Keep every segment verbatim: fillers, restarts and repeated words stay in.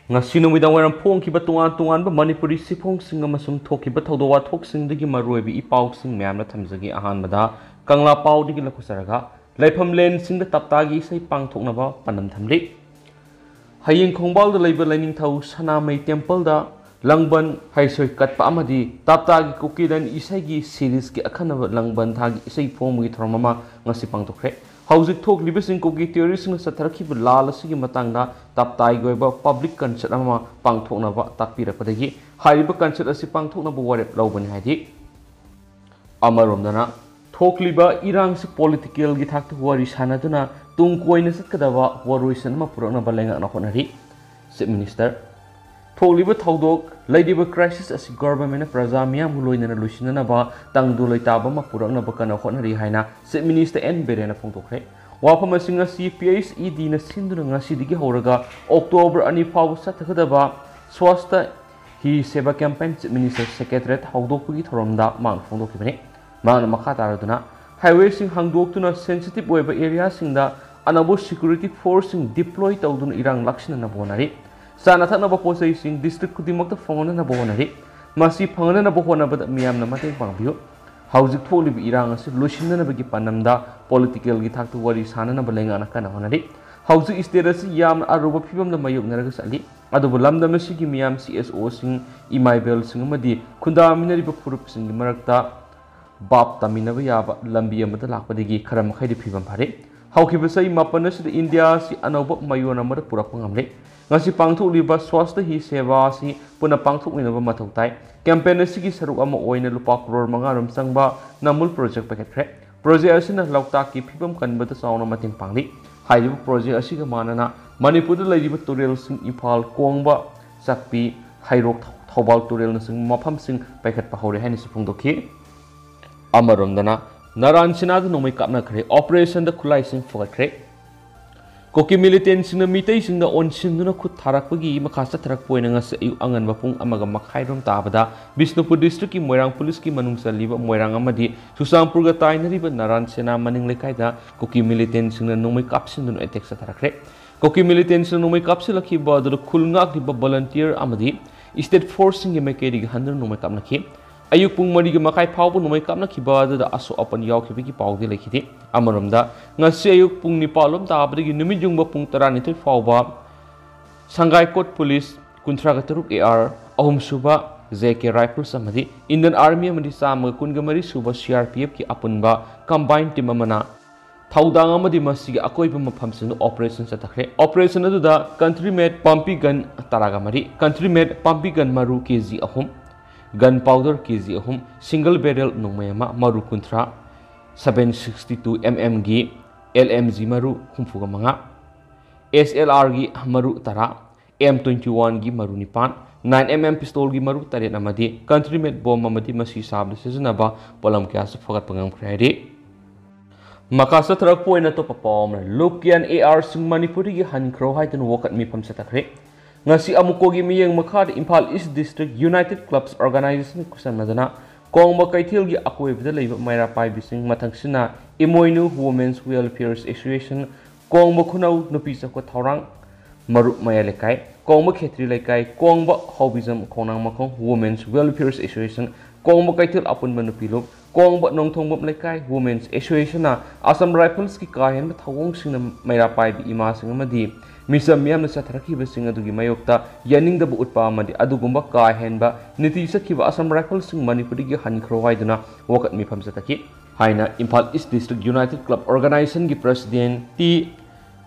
ꯉꯁꯤ ꯅꯨꯃꯤꯗꯥꯡ ꯋꯥꯏꯔꯝ ꯐꯣꯡꯈꯤꯕ ꯇꯣꯉꯥꯟ ꯇꯣꯉꯥꯟꯕ ꯃꯅꯤꯄꯨꯔꯤ ꯁꯤꯐꯣꯡꯁꯤꯡ ꯑꯃꯁꯨꯡ ꯊꯣꯛꯈꯤꯕ ꯊꯧꯗꯣꯛ ꯋꯥꯊꯣꯛꯁꯤꯡꯗꯒꯤ ꯃꯔꯨꯑꯣꯏꯕ ꯏ ꯄꯥꯎꯁꯤꯡ ꯃꯌꯥꯝꯅ ꯊꯝꯖꯒꯦ꯫ ꯑꯍꯥꯟꯕꯗ ꯀꯪꯂꯥ ꯄꯥꯎꯗꯒꯤ ꯂꯧꯈꯠꯆꯔꯒ ꯂꯩꯐꯝ ꯂꯦꯟꯁꯤꯡꯗ ꯇꯞꯇꯥꯒꯤ ꯏꯁꯩ ꯄꯥꯡꯊꯣꯛꯅꯕ ꯄꯥꯟꯗꯝ ꯊꯝꯂꯤ꯫ ꯍꯌꯦꯡ ꯈꯣꯡꯕꯥꯜꯗ ꯂꯩꯕ ꯂꯥꯏꯅꯤꯡꯊꯧ ꯁꯅꯥꯃꯍꯤ ꯇꯦꯝꯄꯜꯗ ꯂꯪꯕꯟ ꯍꯩꯁꯣꯏ ꯀꯠꯄ ꯑꯃꯗꯤ ꯇꯞꯇꯥꯒꯤ ꯀꯨꯀꯤ ꯂꯟ ꯏꯁꯩꯒꯤ ꯁꯤꯔꯤꯁꯀꯤ ꯑꯈꯟꯅꯕ ꯂꯪꯕꯟ ꯊꯥꯒꯤ ꯏꯁꯩ ꯐꯣꯡꯕꯒꯤ ꯊꯧꯔꯝ ꯑꯃ ꯉꯁꯤ ꯄꯥꯡꯊꯣꯛꯈ꯭ꯔꯦ꯫ ꯍꯧꯖꯤꯛ ꯊꯣꯛꯂꯤꯕꯁꯤꯡ ꯀꯨꯀꯤ ꯇꯦꯔꯣꯔꯤꯁꯁꯤꯡꯅ ꯆꯠꯊꯔꯛꯈꯤꯕ ꯂꯥꯜ ꯑꯁꯤꯒꯤ ꯃꯇꯥꯡꯗ ꯇꯞꯇꯥꯒꯤ ꯑꯣꯏꯕ ꯄꯕ꯭ꯂꯤꯛ ꯀꯟꯁꯔꯠ ꯑꯃ ꯄꯥꯡꯊꯣꯛꯅꯕ ꯇꯥꯛꯄꯤꯔꯛꯄꯗꯒꯤ ꯍꯥꯏꯔꯤꯕ ꯀꯟꯁꯔꯠ ꯑꯁꯤ ꯄꯥꯡꯊꯣꯛꯅꯕ ꯋꯥꯔꯦꯞ ꯂꯧꯕꯅꯤ ꯍꯥꯏꯗꯤ꯫ ꯑꯃꯔꯣꯝꯗꯅ ꯊꯣꯛꯂꯤꯕ ꯏꯔꯥꯡꯁꯤ ꯄꯣꯂꯤꯇꯤꯀꯦꯜꯒꯤ ꯊꯥꯛꯇ ꯋꯥꯔꯤ ꯁꯥꯟꯅꯗꯨꯅ ꯇꯨꯡ ꯀꯣꯏꯅ ꯆꯠꯀꯗꯕ ꯋꯥꯔꯣꯏꯁꯤꯟ ꯑꯃ ꯄꯨꯔꯛꯅꯕ ꯂꯩꯉꯥꯛꯅ ꯍꯣꯠꯅꯔꯤ꯫ ꯆꯤꯐ ꯃꯤꯅꯤꯁꯇꯔ, ꯊꯣꯛꯂꯤꯕ ꯊꯧꯗꯣꯛ, ꯂꯩꯔꯤꯕ ꯀ꯭ꯔꯥꯏꯁꯤꯁ ꯑꯁꯤ ꯒꯚꯔꯟꯃꯦꯟꯠꯅ ꯄ꯭ꯔꯖꯥ ꯃꯤꯌꯥꯝꯒ ꯂꯣꯏꯅꯅ ꯂꯣꯏꯁꯤꯟꯅꯅꯕ ꯇꯪꯗꯨ ꯂꯩꯇꯥꯕ ꯑꯃ ꯄꯨꯔꯛꯅꯕ ꯀꯟꯅ ꯍꯣꯠꯅꯔꯤ ꯍꯥꯏꯅ ꯆꯤꯐ ꯃꯤꯅꯤꯁꯇꯔ ꯑꯦꯟ ꯕꯤꯔꯦꯟꯅ ꯐꯣꯡꯗꯣꯛꯈ꯭ꯔꯦ꯫ ꯋꯥꯐꯝ ꯑꯁꯤ ꯉꯁꯤ ꯄꯤ ꯑꯩꯆ ꯏ ꯗꯤꯅ ꯁꯤꯟꯗꯨꯅ ꯉꯁꯤꯗꯒꯤ ꯍꯧꯔꯒ ꯑꯣꯛꯇꯣꯕꯔ ꯑꯅꯤ ꯐꯥꯎꯕ ꯆꯠꯊꯒꯗꯕ ꯁ꯭ꯋꯥꯁꯇ ꯍꯤ ꯁꯦꯕꯥ ꯀꯦꯝꯄꯦꯟ ꯆꯤꯐ ꯃꯤꯅꯤꯁꯇꯔ ꯁꯦꯀ꯭ꯔꯦꯇꯔꯤꯌꯦꯠ ꯍꯧꯗꯣꯛꯄꯒꯤ ꯊꯧꯔꯝꯗ ꯃꯥꯅ ꯐꯣꯡꯗꯣꯛꯈꯤꯕꯅꯤ꯫ ꯃꯍꯥꯛꯅ ꯃꯈꯥ ꯇꯥꯔꯗꯨꯅ, ꯍꯥꯏꯋꯦꯁꯤꯡ ꯍꯥꯡꯗꯣꯛꯇꯨꯅ ꯁꯦꯟꯁꯤꯇꯤꯚ ꯑꯣꯏꯕ ꯑꯦꯔꯤꯌꯥꯁꯤꯡꯗ ꯑꯅꯧꯕ ꯁꯦꯀ꯭ꯌꯨꯔꯤꯇꯤ ꯐꯣꯔꯁꯁꯤꯡ ꯗꯤꯄ꯭ꯂꯣꯏ ꯇꯧꯗꯨꯅ ꯏꯔꯥꯡ ꯂꯥꯛꯁꯤꯟꯅꯅꯕ ꯍꯣꯠꯅꯔꯤ꯫ ꯆꯥꯅ ꯊꯛꯅꯕ ꯄꯣꯠ ꯆꯩꯁꯤꯡ ꯗꯤꯁꯇ꯭ꯔꯤꯛ ꯈꯨꯗꯤꯡꯃꯛꯇ ꯐꯪꯍꯟꯅꯅꯕ ꯍꯣꯠꯅꯔꯤ꯫ ꯃꯁꯤ ꯐꯪꯍꯟꯅꯅꯕ ꯍꯣꯠꯅꯕꯗ ꯃꯤꯌꯥꯝꯅ ꯃꯇꯦꯡ ꯄꯥꯡꯕꯤꯌꯨ꯫ ꯍꯧꯖꯤꯛ ꯊꯣꯛꯂꯤꯕ ꯏꯔꯥꯡ ꯑꯁꯤ ꯂꯣꯏꯁꯤꯟꯅꯅꯕꯒꯤ ꯄꯥꯟꯗꯝꯗ ꯄꯣꯂꯤꯇꯤꯀꯦꯜꯒꯤ ꯊꯥꯛꯇ ꯋꯥꯔꯤ ꯁꯥꯅꯅꯕ ꯂꯩꯉꯥꯛꯅ ꯀꯟꯅ ꯍꯣꯠꯅꯔꯤ꯫ ꯍꯧꯖꯤꯛ ꯁ꯭ꯇꯦꯠ ꯑꯁꯤ ꯌꯥꯝꯅ ꯑꯔꯨꯕ ꯐꯤꯕꯝꯗ ꯃꯥꯌꯣꯛꯅꯔꯒ ꯆꯠꯂꯤ꯫ ꯑꯗꯨꯕꯨ ꯂꯝꯗꯝ ꯑꯁꯤꯒꯤ ꯃꯤꯌꯥꯝ, ꯁꯤ ꯑꯦꯁ ꯑꯣꯁꯤꯡ, ꯏꯃꯥ ꯏꯕꯦꯜꯁꯤꯡ ꯑꯃꯗꯤ ꯈꯨꯟꯗꯥꯃꯤꯟꯅꯔꯤꯕ ꯐꯨꯔꯨꯞꯁꯤꯡꯒꯤ ꯃꯔꯛꯇ ꯚꯥꯞ ꯇꯥꯃꯤꯟꯅꯕ ꯌꯥꯕ ꯂꯝꯕꯤ ꯑꯃꯗ ꯂꯥꯛꯄꯗꯒꯤ ꯈꯔ ꯃꯈꯩꯗꯤ ꯐꯤꯕꯝ ꯐꯔꯦ꯫ ꯍꯧꯈꯤꯕ ꯆꯍꯤ ꯃꯥꯄꯟ ꯑꯁꯤꯗ ꯏꯟꯗꯤꯌꯥ ꯑꯁꯤ ꯑꯅꯧꯕ ꯃꯌꯣꯟ ꯑꯃꯗ ꯄꯨꯔꯛꯄ ꯉꯝꯂꯦ꯫ ꯉꯁꯤ ꯄꯥꯡꯊꯣꯛꯂꯤꯕ ꯁ꯭ꯋꯥꯁꯇ ꯍꯤ ꯁꯦꯕꯥ ꯑꯁꯤ ꯄꯨꯟꯅ ꯄꯥꯡꯊꯣꯛꯃꯤꯟꯅꯕ ꯃꯊꯧ ꯇꯥꯏ꯫ ꯀꯦꯝꯄꯦꯟ ꯑꯁꯤꯒꯤ ꯁꯔꯨꯛ ꯑꯃ ꯑꯣꯏꯅ ꯂꯨꯄꯥ ꯀ꯭ꯔꯣꯔ ꯃꯉꯥ ꯔꯣꯝ ꯆꯪꯕ ꯅꯃꯨꯜ ꯄ꯭ꯔꯣꯖꯦꯛ ꯄꯥꯏꯈꯠꯈ꯭ꯔꯦ꯫ ꯄ꯭ꯔꯣꯖꯦꯛ ꯑꯁꯤꯅ ꯂꯣꯛꯇꯥꯛꯀꯤ ꯐꯤꯕꯝ ꯀꯟꯕꯗ ꯆꯥꯎꯅ ꯃꯇꯦꯡ ꯄꯥꯡꯂꯤ꯫ ꯍꯥꯏꯔꯤꯕ ꯄ꯭ꯔꯣꯖꯦꯛ ꯑꯁꯤꯒ ꯃꯥꯟꯅꯅ ꯃꯅꯤꯄꯨꯔꯗ ꯂꯩꯔꯤꯕ ꯇꯨꯔꯦꯜꯁꯤꯡ ꯏꯝꯐꯥꯜ, ꯀꯣꯡꯕ, ꯆꯥꯛꯄꯤ, ꯍꯩꯔꯣꯛ, ꯊꯧꯕꯥꯜ ꯇꯨꯔꯦꯜꯅꯆꯤꯡꯕ ꯃꯐꯝꯁꯤꯡ ꯄꯥꯏꯈꯠꯄ ꯍꯧꯔꯦ ꯍꯥꯏꯅꯁꯨ ꯐꯣꯡꯗꯣꯛꯈꯤ꯫ ꯑꯃꯔꯣꯝꯗꯅ ꯅꯥꯔꯥꯟ ꯁꯦꯅꯥꯗ ꯅꯣꯡꯃꯩ ꯀꯥꯞꯅꯈ꯭ꯔꯦ꯫ ꯑꯣꯄꯔꯦꯁꯟꯗ ꯈꯨꯠꯂꯥꯏꯁꯤꯡ ꯐꯒꯠꯈ꯭ꯔꯦ꯫ ꯀꯨꯀꯤ ꯃꯤꯂꯤꯇꯦꯟꯁꯤꯡꯅ ꯃꯤꯇꯩꯁꯤꯡꯗ ꯑꯣꯟꯁꯤꯟꯗꯨꯅ ꯈꯨꯠ ꯊꯥꯔꯛꯄꯒꯤ ꯃꯈꯥ ꯆꯠꯊꯔꯛꯄ ꯑꯣꯏꯅ ꯉꯁꯤ ꯑꯌꯨꯛ ꯑꯉꯟꯕ ꯄꯨꯡ ꯑꯃꯒ ꯃꯈꯥꯏꯔꯣꯝ ꯇꯥꯕꯗ ꯕꯤꯁꯅꯨꯄꯨꯔ ꯗꯤꯁꯇ꯭ꯔꯤꯛꯀꯤ ꯃꯣꯏꯔꯥꯡ ꯄꯨꯂꯤꯁꯀꯤ ꯃꯅꯨꯡ ꯆꯜꯂꯤꯕ ꯃꯣꯏꯔꯥꯡ ꯑꯃꯗꯤ ꯆꯨꯔꯆꯥꯟꯄꯨꯔꯒ ꯇꯥꯏꯅꯔꯤꯕ ꯅꯥꯔꯥꯟ ꯁꯦꯅꯥ ꯃꯅꯤꯡ ꯂꯩꯀꯥꯏꯗ ꯀꯨꯀꯤ ꯃꯤꯂꯤꯇꯦꯟꯁꯤꯡꯅ ꯅꯣꯡꯃꯩ ꯀꯥꯞꯁꯤꯟꯗꯨꯅ ꯑꯦꯇꯦꯛ ꯆꯠꯊꯔꯛꯈ꯭ꯔꯦ꯫ ꯀꯨꯀꯤ ꯃꯤꯂꯤꯇꯦꯟꯁꯤꯅ ꯅꯣꯡꯃꯩ ꯀꯥꯞꯁꯤꯜꯂꯛꯈꯤꯕ ꯑꯗꯨꯗ ꯈꯨꯜ ꯉꯥꯛꯂꯤꯕ ꯚꯣꯂꯟꯇꯤꯌꯔ ꯑꯃꯗꯤ ꯁ꯭ꯇꯦꯠ ꯐꯣꯔꯁꯁꯤꯡꯒꯤ ꯃꯥꯏꯀꯩꯗꯒꯤ ꯍꯟꯗꯨꯅ ꯅꯣꯡꯃꯩ ꯀꯥꯞꯅꯈꯤ꯫ ꯑꯌꯨꯛ ꯄꯨꯡ ꯃꯔꯤꯒꯤ ꯃꯈꯥꯏ ꯐꯥꯎꯕ ꯅꯣꯡꯃꯩ ꯀꯥꯞꯅꯈꯤꯕ ꯑꯗꯨꯗ ꯑꯁꯣꯛ ꯑꯄꯟ ꯌꯥꯎꯈꯤꯕꯒꯤ ꯄꯥꯎꯗꯤ ꯂꯩꯈꯤꯗꯦ꯫ ꯑꯃꯔꯣꯝꯗ, ꯉꯁꯤ ꯑꯌꯨꯛ ꯄꯨꯡ ꯅꯤꯄꯥꯜ ꯂꯣꯝ ꯇꯥꯕꯗꯒꯤ ꯅꯨꯃꯤꯠ ꯌꯨꯡꯕ ꯄꯨꯡ ꯇꯔꯥꯅꯤꯊꯣꯏ ꯐꯥꯎꯕ ꯁꯪꯒꯥꯏꯀꯣꯠ ꯄꯨꯂꯤꯁ ꯀꯨꯟꯊ꯭ꯔꯥꯒ ꯇꯔꯨꯛ AR ꯑꯍꯨꯝ ꯁꯨꯕ JK Rifles ꯑꯃꯗꯤ Indian Army ꯑꯃꯗꯤ ꯆꯥꯝꯃꯒ ꯀꯨꯟꯒ ꯃꯔꯤ ꯁꯨꯕ CRPFꯀꯤ ꯑꯄꯨꯟꯕ combined team ꯑꯃꯅ ꯊꯧꯗꯥꯡ ꯑꯃꯗꯤ ꯃꯁꯤꯒꯤ ꯑꯀꯣꯏꯕ ꯃꯐꯝꯁꯤꯡꯗ operation ꯆꯠꯊꯈ꯭ꯔꯦ꯫ Operation ꯑꯗꯨꯗ country made ꯄꯥꯝꯕꯤ gun ꯇꯔꯥꯒ ꯃꯔꯤ, country made ꯄꯥꯝꯕꯤ gun ꯃꯔꯨ KG ꯑꯍꯨꯝ, gun powder KG ꯑꯍꯨꯝ, single barrel ꯅꯣꯡꯃꯩ ꯑꯃ, ꯃꯔꯨ ꯀꯨꯟꯊ꯭ꯔꯥ, seven sixty two MMꯒꯤ LMG ꯃꯔꯨ ꯍꯨꯝꯐꯨꯒ ꯃꯉꯥ, SLRꯒꯤ ꯃꯔꯨ ꯇꯔꯥ, M twenty oneꯒꯤ ꯃꯔꯨ ꯅꯤꯄꯥꯟ, nine MM pistolꯒꯤ ꯃꯔꯨ ꯇꯔꯦꯠ ꯑꯃꯗꯤ country made bomb ꯑꯃꯗꯤ ꯃꯁꯤ ꯁꯥꯕꯗ ꯁꯤꯖꯤꯟꯅꯕ ꯄꯣꯠꯂꯝ ꯀꯌꯥꯁꯨ ꯐꯒꯠꯄ ꯉꯝꯈ꯭ꯔꯦ ꯍꯥꯏꯔꯤ꯫ ꯃꯈꯥ ꯆꯠꯊꯔꯛꯄ ꯑꯣꯏꯅ ꯑꯇꯣꯞꯄ ꯄꯥꯎ ꯑꯃꯅ, ꯂꯨꯞꯀꯤꯌꯥꯟ ARꯁꯤꯡ ꯃꯅꯤꯄꯨꯔꯗꯒꯤ ꯍꯟꯈ꯭ꯔꯣ ꯍꯥꯏꯗꯨꯅ ꯋꯥꯀꯠ ꯃꯤꯐꯝ ꯆꯠꯊꯈ꯭ꯔꯦ꯫ ꯉꯁꯤ ꯑꯃꯨꯛꯀꯣꯒꯤ ꯃꯤꯠꯌꯦꯡ ꯃꯈꯥꯗ Imphal East District United Clubs Organization ꯈꯨꯠꯁꯝꯅꯗꯨꯅ ꯀꯣꯡꯕ ꯀꯩꯊꯦꯜꯒꯤ ꯑꯀꯣꯏꯕꯗ ꯂꯩꯕ ꯃꯩꯔꯥ ꯄꯥꯏꯕꯤꯁꯤꯡ, ꯃꯊꯪꯁꯤꯅ ꯏꯃꯣꯏꯅꯨ Women's Welfare Association, ꯀꯣꯡꯕ ꯈꯨꯅꯧ ꯅꯨꯄꯤ ꯆꯥꯎꯈꯠ ꯊꯧꯔꯥꯡ, ꯃꯔꯨꯞ ꯃꯌꯥꯏ ꯂꯩꯀꯥꯏ, ꯀꯣꯡꯕ ꯈꯦꯇ꯭ꯔꯤ ꯂꯩꯀꯥꯏ, ꯀꯣꯡꯕ ꯍꯥꯎꯕꯤꯖꯝ ꯈꯣꯡꯅꯥꯡ ꯃꯈꯣꯡ Women's Welfare Association, ꯀꯣꯡꯕ ꯀꯩꯊꯦꯜ ꯑꯄꯨꯟꯕ ꯅꯨꯄꯤ ꯂꯨꯞ, ꯀꯣꯡꯕ ꯅꯣꯡꯊꯣꯡꯕꯝ ꯂꯩꯀꯥꯏ Women's Associationꯅ ꯑꯁꯥꯝ ꯔꯥꯏꯐꯜꯁꯀꯤ ꯀꯥ ꯍꯦꯟꯕ ꯊꯧꯑꯣꯡꯁꯤꯡꯅ ꯃꯩꯔꯥ ꯄꯥꯏꯕꯤ ꯏꯃꯥꯁꯤꯡ ꯑꯃꯗꯤ ꯃꯤꯆꯝ ꯃꯤꯌꯥꯝꯅ ꯆꯠꯊꯔꯛꯈꯤꯕꯁꯤꯡ ꯑꯗꯨꯒꯤ ꯃꯥꯌꯣꯛꯇ ꯌꯥꯅꯤꯡꯗꯕ ꯎꯠꯄ ꯑꯃꯗꯤ ꯑꯗꯨꯒꯨꯝꯕ ꯀꯥ ꯍꯦꯟꯕ ꯅꯤꯇꯤ ꯆꯠꯈꯤꯕ ꯑꯁꯥꯝ ꯔꯥꯏꯐꯜꯁꯤꯡ ꯃꯅꯤꯄꯨꯔꯗꯒꯤ ꯍꯟꯈ꯭ꯔꯣ ꯍꯥꯏꯗꯨꯅ ꯋꯥꯀꯠ ꯃꯤꯐꯝ ꯆꯠꯊꯈꯤ ꯍꯥꯏꯅ Imphal East District United Club Organizationꯒꯤ President ꯇꯤ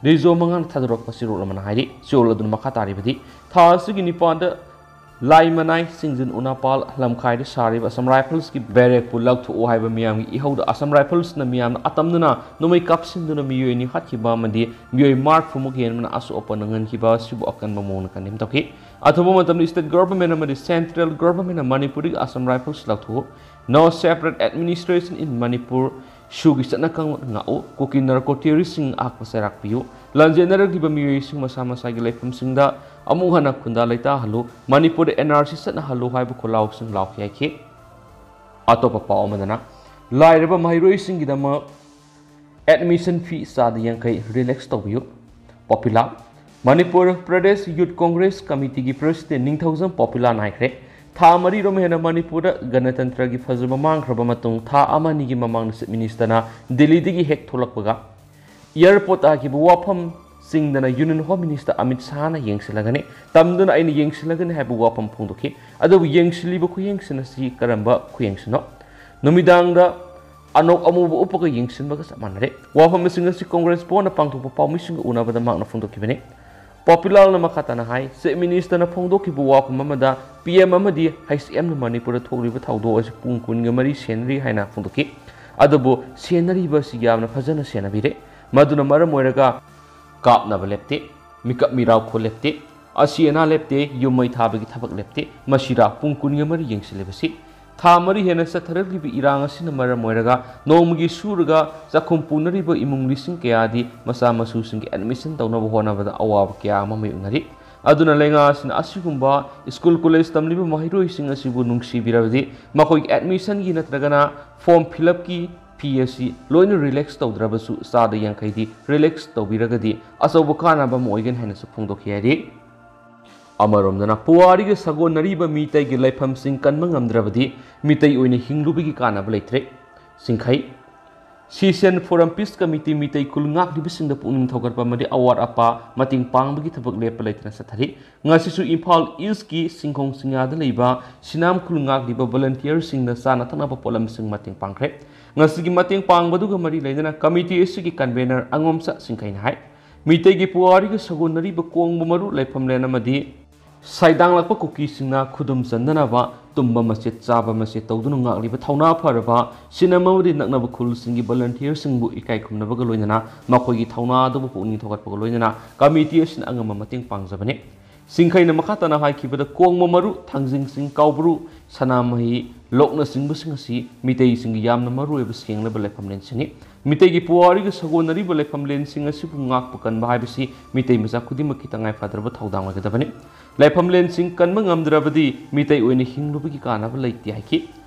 ꯔꯤꯖꯣ ꯃꯉꯥꯅ ꯊꯥꯗꯣꯔꯛꯄ ꯆꯦꯔꯣꯜ ꯑꯃꯅ ꯍꯥꯏꯔꯤ꯫ ꯆꯦꯔꯣꯜ ꯑꯗꯨꯅ ꯃꯈꯥ ꯇꯥꯔꯤꯕꯗꯤ, ꯊꯥ ꯑꯁꯤꯒꯤ ꯅꯤꯄꯥꯟꯗ ꯂꯥꯏ ꯃꯅꯥꯏ, ꯆꯤꯡꯖꯤꯟ ꯎꯅꯥꯄꯥꯜ, ꯂꯝꯈꯥꯏꯗ ꯁꯥꯔꯤꯕ ꯑꯁꯥꯝ ꯔꯥꯏꯐꯜꯁꯀꯤ ꯕꯦꯔꯦꯛꯄꯨ ꯂꯧꯊꯣꯛꯎ ꯍꯥꯏꯕ ꯃꯤꯌꯥꯝꯒꯤ ꯏꯍꯧꯗ ꯑꯁꯥꯝ ꯔꯥꯏꯐꯜꯁꯅ ꯃꯤꯌꯥꯝꯅ ꯑꯇꯝꯅꯅ ꯅꯣꯡꯃꯩ ꯀꯥꯞꯁꯤꯟꯗꯨꯅ ꯃꯤꯑꯣꯏ ꯑꯅꯤ ꯍꯥꯠꯈꯤꯕ ꯑꯃꯗꯤ ꯃꯤꯑꯣꯏ ꯃꯔꯤꯐꯨꯃꯨꯛ ꯍꯦꯟꯕꯅ ꯑꯁꯣꯛ ꯑꯄꯟ ꯅꯪꯍꯟꯈꯤꯕ ꯑꯁꯤꯕꯨ ꯑꯀꯟꯕ ꯃꯑꯣꯡꯗ condemn ꯇꯧꯈꯤ꯫ ꯑꯊꯨꯕ ꯃꯇꯝꯗ state government ꯑꯃꯗꯤ central governmentꯅ ꯃꯅꯤꯄꯨꯔꯗꯒꯤ ꯑꯁꯥꯝ ꯔꯥꯏꯐꯜꯁ ꯂꯧꯊꯣꯛꯎ, No separate administration in Manipur, ꯁꯨꯒꯤ ꯆꯠꯅ ꯀꯥꯡꯂꯣꯟ ꯉꯥꯛꯎ, ꯀꯨꯀꯤ narco terroristꯁꯤꯡ ꯑꯍꯥꯛꯄ ꯆꯩꯔꯥꯛ ꯄꯤꯌꯨ, ꯂꯥꯟꯖꯦꯟꯅꯔꯛꯂꯤꯕ ꯃꯤꯑꯣꯏꯁꯤꯡ ꯃꯁꯥ ꯃꯁꯥꯒꯤ ꯂꯩꯐꯝꯁꯤꯡꯗ ꯑꯃꯨꯛ ꯍꯟꯅ ꯈꯨꯟꯗꯥ ꯂꯩꯇꯥꯍꯜꯂꯨ, ꯃꯅꯤꯄꯨꯔꯗ NRC ꯆꯠꯅꯍꯜꯂꯨ ꯍꯥꯏꯕ ꯈꯣꯜꯂꯥꯎꯁꯤꯡ ꯂꯥꯎꯈꯤ ꯍꯥꯏꯈꯤ꯫ ꯑꯇꯣꯞꯄ ꯄꯥꯎ ꯑꯃꯗꯅ, ꯂꯥꯏꯔꯕ ꯃꯍꯩꯔꯣꯏꯁꯤꯡꯒꯤꯗꯃꯛ admission fee ꯆꯥꯗ ꯌꯥꯡꯈꯩ relax ꯇꯧꯕꯤꯌꯨ꯫ ꯄꯣꯄꯤꯂꯥ꯫ ꯃꯅꯤꯄꯨꯔ ꯄ꯭ꯔꯗꯦꯁ ꯌꯨꯠ ꯀꯣꯡꯒ꯭ꯔꯦꯁ ꯀꯃꯤꯇꯤꯒꯤ ꯄ꯭ꯔꯁꯤꯗꯦꯟ ꯅꯤꯡꯊꯧꯖꯝ ꯄꯣꯄꯤꯂꯥ ꯅꯥꯏꯈ꯭ꯔꯦ꯫ ꯊꯥ ꯃꯔꯤꯔꯣꯝ ꯍꯦꯟꯅ ꯃꯅꯤꯄꯨꯔꯗ ꯒꯅꯇꯟꯇ꯭ꯔꯒꯤ ꯐꯖꯕ ꯃꯥꯡꯈ꯭ꯔꯕ ꯃꯇꯨꯡ ꯊꯥ ꯑꯃ ꯑꯅꯤꯒꯤ ꯃꯃꯥꯡꯗ ꯆꯤꯐ ꯃꯤꯅꯤꯁꯇꯔꯅ ꯗꯤꯜꯂꯤꯗꯒꯤ ꯍꯦꯛ ꯊꯣꯛꯂꯛꯄꯒ ꯑꯦꯌꯥꯔꯄꯣꯔꯠ ꯇꯥꯈꯤꯕ ꯋꯥꯐꯝꯁꯤꯡꯗꯅ ꯌꯨꯅꯤꯌꯟ ꯍꯣꯝ ꯃꯤꯅꯤꯁꯇꯔ ꯑꯃꯤꯠ ꯁꯥꯍꯅ ꯌꯦꯡꯁꯤꯜꯂꯒꯅꯤ, ꯇꯝꯗꯨꯅ ꯑꯩꯅ ꯌꯦꯡꯁꯤꯜꯂꯒꯅꯤ ꯍꯥꯏꯕ ꯋꯥꯐꯝ ꯐꯣꯡꯗꯣꯛꯈꯤ꯫ ꯑꯗꯨꯕꯨ ꯌꯦꯡꯁꯤꯜꯂꯤꯕ ꯈꯨꯌꯦꯡꯁꯤꯡ ꯑꯁꯤ ꯀꯔꯝꯕ ꯈꯨꯌꯦꯡꯁꯤꯅꯣ? ꯅꯨꯃꯤꯗꯥꯡꯗ ꯑꯅꯣꯛ ꯑꯃꯨꯕ ꯎꯞꯄꯒ ꯌꯦꯡꯁꯤꯟꯕꯒ ꯆꯞ ꯃꯥꯟꯅꯔꯦ꯫ ꯋꯥꯐꯝꯁꯤꯡ ꯑꯁꯤ ꯀꯣꯡꯒ꯭ꯔꯦꯁ ꯚꯋꯟꯗ ꯄꯥꯡꯊꯣꯛꯄ ꯄꯥꯎꯃꯤꯁꯤꯡꯒ ꯎꯅꯕꯗ ꯃꯍꯥꯛꯅ ꯐꯣꯡꯗꯣꯛꯈꯤꯕꯅꯤ꯫ ꯄꯣꯄꯤꯂꯥꯜꯅ ꯃꯈꯥ ꯇꯥꯅ ꯍꯥꯏ, ꯆꯤꯐ ꯃꯤꯅꯤꯁꯇꯔꯅ ꯐꯣꯡꯗꯣꯛꯈꯤꯕ ꯋꯥꯐꯝ ꯑꯃꯗ ꯄꯤ ꯑꯦꯝ ꯑꯃꯗꯤ ꯍꯩꯆ ꯑꯦꯝꯅ ꯃꯅꯤꯄꯨꯔꯗ ꯊꯣꯛꯂꯤꯕ ꯊꯧꯗꯣꯛ ꯑꯁꯤ ꯄꯨꯡ ꯀꯨꯟꯒ ꯃꯔꯤ ꯁꯦꯟꯅꯔꯤ ꯍꯥꯏꯅ ꯐꯣꯡꯗꯣꯛꯈꯤ꯫ ꯑꯗꯨꯕꯨ ꯁꯦꯟꯅꯔꯤꯕ ꯑꯁꯤ ꯌꯥꯝꯅ ꯐꯖꯅ ꯁꯦꯟꯅꯕꯤꯔꯦ꯫ ꯃꯗꯨꯅ ꯃꯔꯝ ꯑꯣꯏꯔꯒ ꯀꯥꯞꯅꯕ ꯂꯦꯞꯇꯦ, ꯃꯤꯀꯞ ꯃꯤꯔꯥꯎꯈꯣꯜ ꯂꯦꯞꯇꯦ, ꯑꯁꯤ ꯑꯅꯥ ꯂꯦꯞꯇꯦ, ꯌꯨꯝ ꯃꯩ ꯊꯥꯕꯒꯤ ꯊꯕꯛ ꯂꯦꯞꯇꯦ꯫ ꯃꯁꯤꯔꯥ ꯄꯨꯡ ꯀꯨꯟꯒ ꯃꯔꯤ ꯌꯦꯡꯁꯤꯜꯂꯤꯕꯁꯤ? ꯊꯥ ꯃꯔꯤ ꯍꯦꯟꯅ ꯆꯠꯊꯔꯛꯂꯤꯕ ꯏꯔꯥꯡ ꯑꯁꯤꯅ ꯃꯔꯝ ꯑꯣꯏꯔꯒ ꯅꯣꯡꯃꯒꯤ ꯁꯨꯔꯒ ꯆꯥꯛꯈꯨꯝ ꯄꯨꯅꯔꯤꯕ ꯏꯃꯨꯡ ꯂꯤꯁꯤꯡ ꯀꯌꯥꯗꯤ ꯃꯆꯥ ꯃꯁꯨꯁꯤꯡꯒꯤ ꯑꯦꯗꯃꯤꯁꯟ ꯇꯧꯅꯕ ꯍꯣꯠꯅꯕꯗ ꯑꯋꯥꯕ ꯀꯌꯥ ꯑꯃ ꯃꯥꯌꯣꯛꯅꯔꯤ꯫ ꯑꯗꯨꯅ ꯂꯩꯉꯥꯛ ꯑꯁꯤꯅ ꯑꯁꯤꯒꯨꯝꯕ ꯁ꯭ꯀꯨꯜ ꯀꯣꯂꯦꯖ ꯇꯝꯂꯤꯕ ꯃꯍꯩꯔꯣꯏꯁꯤꯡ ꯑꯁꯤꯕꯨ ꯅꯨꯡꯁꯤꯕꯤꯔꯕꯗꯤ ꯃꯈꯣꯏꯒꯤ ꯑꯦꯗꯃꯤꯁꯟꯒꯤ ꯅꯠꯇ꯭ꯔꯒꯅ ꯐꯣꯔꯝ ꯐꯤꯜ ꯑꯞꯀꯤ ꯐꯤ ꯑꯁꯤ ꯂꯣꯏꯅ ꯔꯤꯂꯦꯛꯁ ꯇꯧꯗ꯭ꯔꯕꯁꯨ ꯆꯥꯗ ꯌꯥꯡꯈꯩꯗꯤ ꯔꯤꯂꯦꯛꯁ ꯇꯧꯕꯤꯔꯒꯗꯤ ꯑꯆꯧꯕ ꯀꯥꯟꯅꯕ ꯑꯃ ꯑꯣꯏꯒꯅꯤ ꯍꯥꯏꯅꯁꯨ ꯐꯣꯡꯗꯣꯛꯈꯤ ꯍꯥꯏꯔꯤ꯫ ꯑꯃꯔꯣꯝꯗꯅ ꯄꯨꯋꯥꯔꯤꯒ ꯁꯥꯒꯣꯟꯅꯔꯤꯕ ꯃꯤꯇꯩꯒꯤ ꯂꯩꯐꯝꯁꯤꯡ ꯀꯟꯕ ꯉꯝꯗ꯭ꯔꯕꯗꯤ ꯃꯤꯇꯩ ꯑꯣꯏꯅ ꯍꯤꯡꯂꯨꯕꯒꯤ ꯀꯥꯟꯅꯕ ꯂꯩꯇ꯭ꯔꯦ꯫ ꯁꯤꯡꯈꯩ꯫ ꯁꯤꯁꯦꯟ ꯐꯣꯔꯝ ꯄꯤꯁ ꯀꯃꯤꯇꯤ ꯃꯤꯇꯩ ꯈꯨꯜ ꯉꯥꯛꯂꯤꯕꯁꯤꯡꯗ ꯄꯨꯛꯅꯤꯡ ꯊꯧꯒꯠꯄ ꯑꯃꯗꯤ ꯑꯋꯥꯠ ꯑꯄꯥ ꯃꯇꯦꯡ ꯄꯥꯡꯕꯒꯤ ꯊꯕꯛ ꯂꯦꯞꯄ ꯂꯩꯇꯅ ꯆꯠꯊꯔꯤ꯫ ꯉꯁꯤꯁꯨ ꯏꯝꯐꯥꯜ ꯏꯁꯀꯤ ꯁꯤꯡꯈꯣꯡ ꯁꯤꯡꯌꯥꯗ ꯂꯩꯕ ꯁꯤꯅꯥꯝ ꯈꯨꯜ ꯉꯥꯛꯂꯤꯕ ꯚꯣꯂꯟꯇꯤꯌꯔꯁꯤꯡꯅ ꯆꯥꯅ ꯊꯛꯅꯕ ꯄꯣꯠꯂꯝꯁꯤꯡ ꯃꯇꯦꯡ ꯄꯥꯡꯈ꯭ꯔꯦ꯫ ꯉꯁꯤꯒꯤ ꯃꯇꯦꯡ ꯄꯥꯡꯕꯗꯨꯒ ꯃꯔꯤ ꯂꯩꯅꯅ ꯀꯃꯤꯇꯤ ꯑꯁꯤꯒꯤ ꯀꯟꯚꯦꯅꯔ ꯑꯉꯣꯝꯆꯥ ꯁꯤꯡꯈꯩꯅ ꯍꯥꯏ, ꯃꯤꯇꯩꯒꯤ ꯄꯨꯋꯥꯔꯤꯒ ꯁꯥꯒꯣꯟꯅꯔꯤꯕ ꯀꯣꯡꯕ ꯃꯔꯨ ꯂꯩꯐꯝꯂꯦꯟ ꯑꯃꯗꯤ ꯁꯥꯏꯗꯥꯡꯂꯛꯄ ꯀꯨꯀꯤꯁꯤꯡꯅ ꯈꯨꯗꯨꯝ ꯆꯟꯗꯅꯕ ꯇꯨꯝꯕ ꯃꯆꯦꯠ ꯆꯥꯕ ꯃꯆꯦꯠ ꯇꯧꯗꯨꯅ ꯉꯥꯛꯂꯤꯕ ꯊꯧꯅꯥ ꯐꯔꯕ ꯁꯤꯅꯦꯃꯥ ꯑꯃꯗꯤ ꯅꯛꯅꯕ ꯈꯨꯜꯁꯤꯡꯒꯤ ꯚꯣꯂꯟꯇꯤꯌꯔꯁꯤꯡꯕꯨ ꯏꯀꯥꯏ ꯈꯨꯝꯅꯕꯒ ꯂꯣꯏꯅꯅ ꯃꯈꯣꯏꯒꯤ ꯊꯧꯅꯥ ꯑꯗꯨꯕꯨ ꯄꯨꯛꯅꯤꯡ ꯊꯧꯒꯠꯄꯒ ꯂꯣꯏꯅꯅ ꯀꯃꯤꯇꯤ ꯑꯁꯤꯅ ꯑꯉꯝꯕ ꯃꯇꯦꯡ ꯄꯥꯡꯖꯕꯅꯤ꯫ ꯁꯤꯡꯈꯩꯅ ꯃꯈꯥ ꯇꯥꯅ ꯍꯥꯏꯈꯤꯕꯗ, ꯀꯣꯡꯕ ꯃꯔꯨ, ꯊꯥꯡꯖꯤꯡ ꯆꯤꯡ, ꯀꯥꯎꯕ꯭ꯔꯨ, ꯁꯅꯥꯃꯍꯤ, ꯂꯣꯛꯅꯆꯤꯡꯕꯁꯤꯡ ꯑꯁꯤ ꯃꯤꯇꯩꯁꯤꯡꯒꯤ ꯌꯥꯝꯅ ꯃꯔꯨꯑꯣꯏꯕ ꯁꯦꯡꯂꯕ ꯂꯩꯐꯝꯂꯦꯟꯁꯤꯡꯅꯤ꯫ ꯃꯤꯇꯩꯒꯤ ꯄꯨꯋꯥꯔꯤꯒ ꯁꯥꯒꯣꯟꯅꯔꯤꯕ ꯂꯩꯐꯝꯂꯦꯟꯁꯤꯡ ꯑꯁꯤꯕꯨ ꯉꯥꯛꯄ ꯀꯟꯕ ꯍꯥꯏꯕꯁꯤ ꯃꯤꯇꯩ ꯃꯆꯥ ꯈꯨꯗꯤꯡꯃꯛꯀꯤ ꯇꯉꯥꯏ ꯐꯗ꯭ꯔꯕ ꯊꯧꯗꯥꯡ ꯑꯣꯏꯒꯗꯕꯅꯤ꯫ ꯂꯩꯐꯝꯂꯦꯟꯁꯤꯡ ꯀꯟꯕ ꯉꯝꯗ꯭ꯔꯕꯗꯤ ꯃꯤꯇꯩ ꯑꯣꯏꯅ ꯍꯤꯡꯂꯨꯕꯒꯤ ꯀꯥꯟꯅꯕ ꯂꯩꯇꯦ ꯍꯥꯏꯈꯤ꯫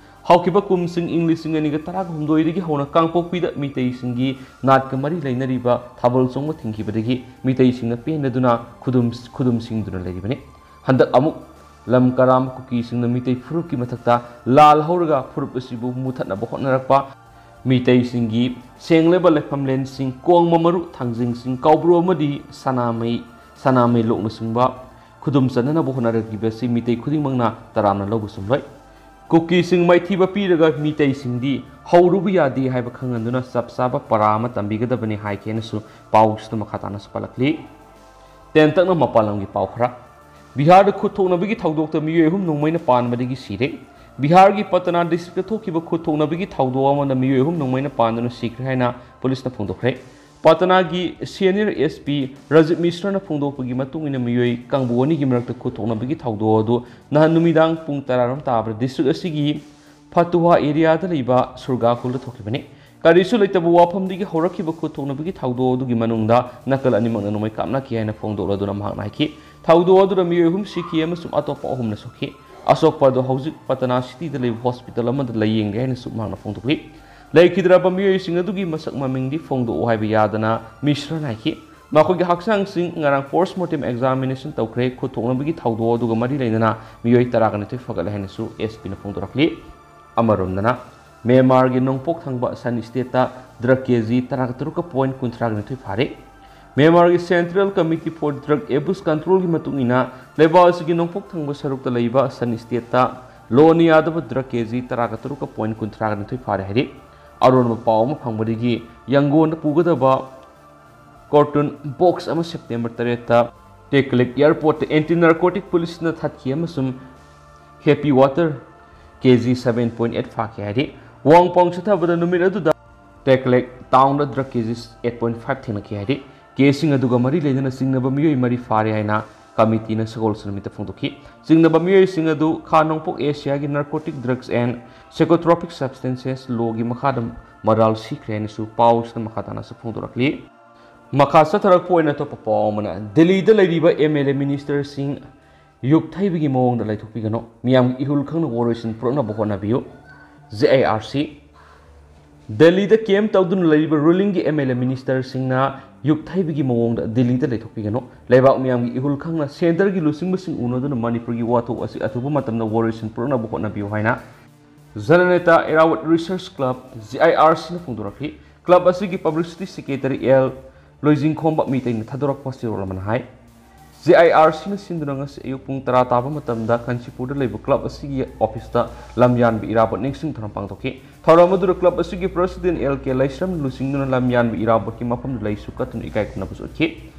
ꯍꯧꯈꯤꯕ ꯀꯨꯝꯁꯤꯡ ꯏꯪ ꯂꯤꯁꯤꯡ ꯑꯅꯤꯒ ꯇꯔꯥꯒ ꯍꯨꯝꯗꯣꯏꯗꯒꯤ ꯍꯧꯅ ꯀꯥꯡꯄꯣꯛꯄꯤꯗ ꯃꯤꯇꯩꯁꯤꯡꯒꯤ ꯅꯥꯠꯀ ꯃꯔꯤ ꯂꯩꯅꯔꯤꯕ ꯊꯥꯕꯜ ꯆꯣꯡꯕ ꯊꯤꯡꯈꯤꯕꯗꯒꯤ ꯃꯤꯇꯩꯁꯤꯡꯅ ꯄꯦꯟꯗꯗꯨꯅ ꯈꯨꯗꯨꯝ, ꯈꯨꯗꯨꯝ ꯁꯤꯡꯗꯨꯅ ꯂꯩꯔꯤꯕꯅꯤ꯫ ꯍꯟꯗꯛ ꯑꯃꯨꯛ ꯂꯝ ꯀꯔꯥꯝꯕ ꯀꯨꯀꯤꯁꯤꯡꯅ ꯃꯤꯇꯩ ꯐꯨꯔꯨꯞꯀꯤ ꯃꯊꯛꯇ ꯂꯥꯜ ꯍꯧꯔꯒ ꯐꯨꯔꯨꯞ ꯑꯁꯤꯕꯨ ꯃꯨꯊꯠꯅꯕ ꯍꯣꯠꯅꯔꯛꯄ, ꯃꯤꯇꯩꯁꯤꯡꯒꯤ ꯁꯦꯡꯂꯕ ꯂꯩꯐꯝꯂꯦꯟꯁꯤꯡ, ꯀꯣꯡꯕ ꯃꯔꯨ, ꯊꯥꯡꯖꯤꯡꯁꯤꯡ, ꯀꯧꯕ꯭ꯔꯨ ꯑꯃꯗꯤ ꯁꯅꯥꯃꯍꯤ, ꯁꯅꯥꯃꯍꯤ ꯂꯣꯛꯅꯆꯤꯡꯕ ꯈꯨꯗꯨꯝ ꯆꯟꯅꯅꯕ ꯍꯣꯠꯅꯔꯛꯂꯤꯕ ꯑꯁꯤ ꯃꯤꯇꯩ ꯈꯨꯗꯤꯡꯃꯛꯅ ꯇꯔꯥꯝꯅ ꯂꯧꯕ ꯆꯨꯝꯂꯣꯏ꯫ ꯀꯨꯀꯤꯁꯤꯡ ꯃꯥꯏꯊꯤꯕ ꯄꯤꯔꯒ ꯃꯤꯇꯩꯁꯤꯡꯗꯤ ꯍꯧꯔꯨꯕ ꯌꯥꯗꯦ ꯍꯥꯏꯕ ꯈꯪꯍꯟꯗꯨꯅ ꯆꯞ ꯆꯥꯕ ꯄꯔꯥ ꯑꯃ ꯇꯝꯕꯤꯒꯗꯕꯅꯤ ꯍꯥꯏꯈꯤ ꯍꯥꯏꯅꯁꯨ ꯄꯥꯎꯁꯤꯗ ꯃꯈꯥ ꯇꯥꯅꯁꯨ ꯄꯜꯂꯛꯂꯤ꯫ ꯇꯦꯟꯇꯛꯅ ꯃꯄꯥꯟ ꯂꯝꯒꯤ ꯄꯥꯎ ꯈꯔ꯫ ꯕꯤꯍꯥꯔꯗ ꯈꯨꯠ ꯊꯣꯛꯅꯕꯒꯤ ꯊꯧꯗꯣꯛꯇ ꯃꯤꯑꯣꯏ ꯑꯍꯨꯝ ꯅꯣꯡꯃꯩꯅ ꯄꯥꯟꯕꯗꯒꯤ ꯁꯤꯔꯦ꯫ ꯕꯤꯍꯥꯔꯒꯤ ꯄꯇꯅꯥ ꯗꯤꯁꯇ꯭ꯔꯤꯛꯇ ꯊꯣꯛꯈꯤꯕ ꯈꯨꯠ ꯊꯣꯛꯅꯕꯒꯤ ꯊꯧꯗꯣꯛ ꯑꯃꯗ ꯃꯤꯑꯣꯏ ꯑꯍꯨꯝ ꯅꯣꯡꯃꯩꯅ ꯄꯥꯟꯗꯨꯅ ꯁꯤꯈ꯭ꯔꯦ ꯍꯥꯏꯅ ꯄꯨꯂꯤꯁꯅ ꯐꯣꯡꯗꯣꯛꯈ꯭ꯔꯦ꯫ ꯄꯇꯅꯥꯒꯤ ꯁꯦꯅꯤꯌꯔ ꯑꯦꯁ ꯄꯤ ꯔꯥꯖꯤꯕ ꯃꯤꯁ꯭ꯔꯅ ꯐꯣꯡꯗꯣꯛꯄꯒꯤ ꯃꯇꯨꯡ ꯏꯟꯅ ꯃꯤꯑꯣꯏ ꯀꯥꯡꯕꯨ ꯑꯅꯤꯒꯤ ꯃꯔꯛꯇ ꯈꯨꯠ ꯊꯣꯛꯅꯕꯒꯤ ꯊꯧꯗꯣꯛ ꯑꯗꯨ ꯅꯍꯥꯟ ꯅꯨꯃꯤꯗꯥꯡ ꯄꯨꯡ ꯇꯔꯥꯔꯣꯝ ꯇꯥꯕꯗ ꯗꯤꯁꯇ꯭ꯔꯤꯛ ꯑꯁꯤꯒꯤ ꯐꯇꯨꯍꯥ ꯑꯦꯔꯤꯌꯥꯗ ꯂꯩꯕ ꯁꯨꯔꯒꯥ ꯈꯨꯜꯗ ꯊꯣꯛꯈꯤꯕꯅꯤ꯫ ꯀꯔꯤꯁꯨ ꯂꯩꯇꯕ ꯋꯥꯐꯝꯗꯒꯤ ꯍꯧꯔꯛꯈꯤꯕ ꯈꯨꯠ ꯊꯣꯛꯅꯕꯒꯤ ꯊꯧꯗꯣꯛ ꯑꯗꯨꯒꯤ ꯃꯅꯨꯡꯗ ꯅꯥꯀꯜ ꯑꯅꯤꯃꯛꯅ ꯅꯣꯡꯃꯩ ꯀꯥꯞꯅꯈꯤ ꯍꯥꯏꯅ ꯐꯣꯡꯗꯣꯛꯂꯗꯨꯅ ꯃꯍꯥꯛꯅ ꯍꯥꯏꯈꯤ꯫ ꯊꯧꯗꯣꯛ ꯑꯗꯨꯗ ꯃꯤꯑꯣꯏ ꯑꯍꯨꯝ ꯁꯤꯈꯤ ꯑꯃꯁꯨꯡ ꯑꯇꯣꯞꯄ ꯑꯍꯨꯝꯅ ꯁꯣꯛꯈꯤ꯫ ꯑꯁꯣꯛꯄ ꯑꯗꯨ ꯍꯧꯖꯤꯛ ꯄꯇꯅꯥ ꯁꯤꯇꯤꯗ ꯂꯩꯕ ꯍꯣꯁꯄꯤꯇꯥꯜ ꯑꯃꯗ ꯂꯥꯌꯦꯡꯂꯤ ꯍꯥꯏꯅꯁꯨ ꯃꯍꯥꯛꯅ ꯐꯣꯡꯗꯣꯛꯂꯤ꯫ ꯂꯩꯈꯤꯗ꯭ꯔꯕ ꯃꯤꯑꯣꯏꯁꯤꯡ ꯑꯗꯨꯒꯤ ꯃꯁꯛ ꯃꯃꯤꯡꯗꯤ ꯐꯣꯡꯗꯣꯛꯎ ꯍꯥꯏꯕ ꯌꯥꯗꯅ ꯃꯤꯁ꯭ꯔꯅ ꯍꯥꯏꯈꯤ꯫ ꯃꯈꯣꯏꯒꯤ ꯍꯛꯆꯥꯡꯁꯤꯡ ꯉꯔꯥꯡ ꯄꯣꯁꯃꯣꯔꯇꯦꯝ ꯑꯦꯛꯖꯥꯃꯤꯅꯦꯁꯟ ꯇꯧꯈ꯭ꯔꯦ꯫ ꯈꯨꯠ ꯊꯣꯛꯅꯕꯒꯤ ꯊꯧꯗꯣꯛ ꯑꯗꯨꯒ ꯃꯔꯤ ꯂꯩꯅꯅ ꯃꯤꯑꯣꯏ ꯇꯔꯥꯒ ꯅꯤꯊꯣꯏ ꯐꯒꯠꯂꯦ ꯍꯥꯏꯅꯁꯨ ꯑꯦꯁ ꯄꯤꯅ ꯐꯣꯡꯗꯣꯔꯛꯂꯤ꯫ ꯑꯃꯔꯣꯝꯗꯅ, ꯃ꯭ꯌꯥꯟꯃꯥꯔꯒꯤ ꯅꯣꯡꯄꯣꯛ ꯊꯪꯕ ꯁꯟ ꯁ꯭ꯇꯦꯠꯇ ꯗ꯭ꯔꯒ ꯀꯦ ꯖꯤ ꯇꯔꯥꯒ ꯇꯔꯨꯛꯀ ꯄꯣꯏꯟꯠ ꯀꯨꯟꯊ꯭ꯔꯥꯒ ꯅꯤꯊꯣꯏ ꯐꯥꯔꯦ꯫ ꯃ꯭ꯌꯥꯟꯃꯥꯔꯒꯤ central committee for drug abuse ꯀꯟꯇ꯭ꯔꯣꯜꯒꯤ ꯃꯇꯨꯡ ꯏꯟꯅ, ꯂꯩꯕꯥꯛ ꯑꯁꯤꯒꯤ ꯅꯣꯡꯄꯣꯛ ꯊꯪꯕ ꯁꯔꯨꯛꯇ ꯂꯩꯕ ꯁꯟ ꯁ꯭ꯇꯦꯠꯇ ꯂꯣꯟꯅ ꯌꯥꯗꯕ ꯗ꯭ꯔꯒ ꯀꯦ ꯖꯤ ꯇꯔꯥꯒ ꯇꯔꯨꯛꯀ ꯄꯣꯏꯟꯠ ꯀꯨꯟꯊ꯭ꯔꯥꯒ ꯅꯤꯊꯣꯏ ꯐꯥꯔꯦ ꯍꯥꯏꯔꯤ꯫ ꯑꯔꯣꯟꯕ ꯄꯥꯎ ꯑꯃ ꯐꯪꯕꯗꯒꯤ ꯌꯪꯒꯣꯟꯗ ꯄꯨꯒꯗꯕ ꯀꯥꯔꯇꯨꯟ ꯕꯣꯛꯁ ꯑꯃ ꯁꯦꯞꯇꯦꯝꯕꯔ ꯇꯔꯦꯠꯇ ꯇꯦꯀꯂꯤꯛ ꯑꯦꯌꯔꯄꯣꯔꯠꯇ ꯑꯦꯟꯇꯤ ꯅꯥꯔꯀꯣꯇꯤꯛ ꯄꯨꯂꯤꯁꯅ ꯊꯠꯈꯤ ꯑꯃꯁꯨꯡ ꯍꯦꯄꯤ ꯋꯥꯇꯔ ꯀꯦ ꯖꯤ ꯁꯚꯦꯟ ꯄꯣꯏꯟꯠ ꯑꯩꯠ ꯐꯥꯈꯤ ꯍꯥꯏꯔꯤ꯫ ꯋꯥꯡ ꯄꯥꯎ ꯆꯠꯊꯕꯗ ꯅꯨꯃꯤꯠ ꯑꯗꯨꯗ ꯇꯦꯀꯂꯦꯛ ꯇꯥꯎꯟꯗ ꯗ꯭ꯔꯒ ꯀꯦ ꯖꯤ ꯑꯩꯠ ꯄꯣꯏꯟꯠ ꯐꯥꯏꯚ ꯊꯦꯡꯅꯈꯤ ꯍꯥꯏꯔꯤ꯫ ꯀꯦꯁꯁꯤꯡ ꯑꯗꯨꯒ ꯃꯔꯤ ꯂꯩꯅꯅ ꯆꯤꯡꯅꯕ ꯃꯤꯑꯣꯏ ꯃꯔꯤ ꯐꯥꯔꯦ ꯍꯥꯏꯅ ꯀꯃꯤꯇꯤꯅ ꯁꯒꯣꯜꯁꯦꯜ ꯅꯨꯃꯤꯠꯇ ꯐꯣꯡꯗꯣꯛꯈꯤ꯫ ꯆꯤꯡꯅꯕ ꯃꯤꯑꯣꯏꯁꯤꯡ ꯑꯗꯨ ꯈꯥ ꯅꯣꯡꯄꯣꯛ ꯑꯦꯁꯤꯌꯥꯒꯤ ꯅꯥꯔꯀꯣꯇꯤꯛ ꯗ꯭ꯔꯒꯁ ꯑꯦꯟ ꯁꯥꯏꯀꯣꯇ꯭ꯔꯣꯄꯤꯛ ꯁꯕꯁꯇꯦꯟꯁꯦꯁ ꯂꯣꯒꯤ ꯃꯈꯥꯗ ꯃꯔꯥꯜ ꯁꯤꯈ꯭ꯔꯦ ꯍꯥꯏꯅꯁꯨ ꯄꯥꯎꯁꯤꯗ ꯃꯈꯥ ꯇꯥꯅꯁꯨ ꯐꯣꯡꯗꯣꯔꯛꯂꯤ꯫ ꯃꯈꯥ ꯆꯠꯊꯔꯛꯄ ꯑꯣꯏꯅ ꯑꯇꯣꯞꯄ ꯄꯥꯎ ꯑꯃꯅ, ꯗꯤꯜꯂꯤꯗ ꯂꯩꯔꯤꯕ ꯑꯦꯝ ꯑꯦꯜ ꯑꯦ ꯃꯤꯅꯤꯁꯇꯔꯁꯤꯡ ꯌꯨꯛꯊꯩꯕꯒꯤ ꯃꯑꯣꯡꯗ ꯂꯩꯊꯣꯛꯄꯤꯒꯅꯨ, ꯃꯤꯌꯥꯝꯒꯤ ꯏꯍꯨꯜ ꯈꯪꯅ ꯋꯥꯔꯣꯏꯁꯤꯟ ꯄꯨꯔꯛꯅꯕ ꯍꯣꯠꯅꯕꯤꯌꯨ꯫ ꯖꯦ ꯑꯥꯏ ꯑꯥꯔ ꯁꯤ꯫ ꯗꯦꯜꯂꯤꯗ ꯀꯦꯝ ꯇꯧꯗꯨꯅ ꯂꯩꯔꯤꯕ ꯔꯨꯂꯤꯡꯒꯤ ꯑꯦꯝ ꯑꯦꯜ ꯑꯦ ꯃꯤꯅꯤꯁꯇꯔꯁꯤꯡꯅ ꯌꯨꯛꯊꯩꯕꯒꯤ ꯃꯑꯣꯡꯗ ꯗꯤꯜꯂꯤꯗ ꯂꯩꯊꯣꯛꯄꯤꯒꯅꯨ꯫ ꯂꯩꯕꯥꯛ ꯃꯤꯌꯥꯝꯒꯤ ꯏꯍꯨꯜ ꯈꯪꯅ ꯁꯦꯟꯇꯔꯒꯤ ꯂꯨꯆꯤꯡꯕꯁꯤꯡ ꯎꯅꯗꯨꯅ ꯃꯅꯤꯄꯨꯔꯒꯤ ꯋꯥꯊꯣꯛ ꯑꯁꯤ ꯑꯊꯨꯕ ꯃꯇꯝꯗ ꯋꯥꯔꯣꯏꯁꯤꯟ ꯄꯨꯔꯛꯅꯕ ꯍꯣꯠꯅꯕꯤꯌꯨ ꯍꯥꯏꯅ ꯖꯅꯅꯦꯇꯥ ꯏꯔꯥꯋꯠ ꯔꯤꯁꯔꯁ ꯀ꯭ꯂꯕ, ꯖꯤ ꯑꯥꯏ ꯑꯥꯔ ꯁꯤꯅ ꯐꯣꯡꯗꯣꯔꯛꯈꯤ꯫ ꯀ꯭ꯂꯕ ꯑꯁꯤꯒꯤ ꯄꯕ꯭ꯂꯤꯁꯤꯇꯤ ꯁꯦꯀ꯭ꯔꯦꯇꯔꯤ ꯑꯦꯜ ꯂꯣꯏꯖꯤꯡꯈꯣꯝꯕ ꯃꯤꯇꯩꯅ ꯊꯥꯗꯣꯔꯛꯄ ꯆꯦꯔꯣꯜ ꯑꯃꯅ ꯍꯥꯏ꯫ ꯖꯦ ꯑꯥꯏ ꯑꯥꯔ ꯁꯤꯅ ꯁꯤꯟꯗꯨꯅ ꯉꯁꯤ ꯑꯌꯨꯛ ꯄꯨꯡ ꯇꯔꯥ ꯇꯥꯕ ꯃꯇꯝꯗ ꯀꯥꯟꯆꯤꯄꯨꯔꯗ ꯂꯩꯕ ꯀ꯭ꯂꯕ ꯑꯁꯤꯒꯤ ꯑꯣꯐꯤꯁꯇ ꯂꯝꯌꯥꯟꯕ ꯏꯔꯥꯕꯣꯠ ꯅꯤꯡꯁꯤꯡ ꯊꯧꯔꯝ ꯄꯥꯡꯊꯣꯛꯈꯤ꯫ ꯊꯧꯔꯝ ꯑꯗꯨꯗ ꯀ꯭ꯂꯕ ꯑꯁꯤꯒꯤ ꯄ꯭ꯔꯁꯤꯗꯦꯟ ꯑꯦꯜ ꯀꯦ ꯂꯥꯏꯁ꯭ꯔꯝ ꯂꯨꯆꯤꯡꯗꯨꯅ ꯂꯝꯌꯥꯟꯕ ꯏꯔꯥꯕꯣꯠꯀꯤ ꯃꯐꯝꯗ ꯂꯩꯁꯨ ꯀꯠꯇꯨꯅ ꯏꯀꯥꯏ ꯈꯨꯝꯅꯕꯁꯨ ꯎꯠꯈꯤ꯫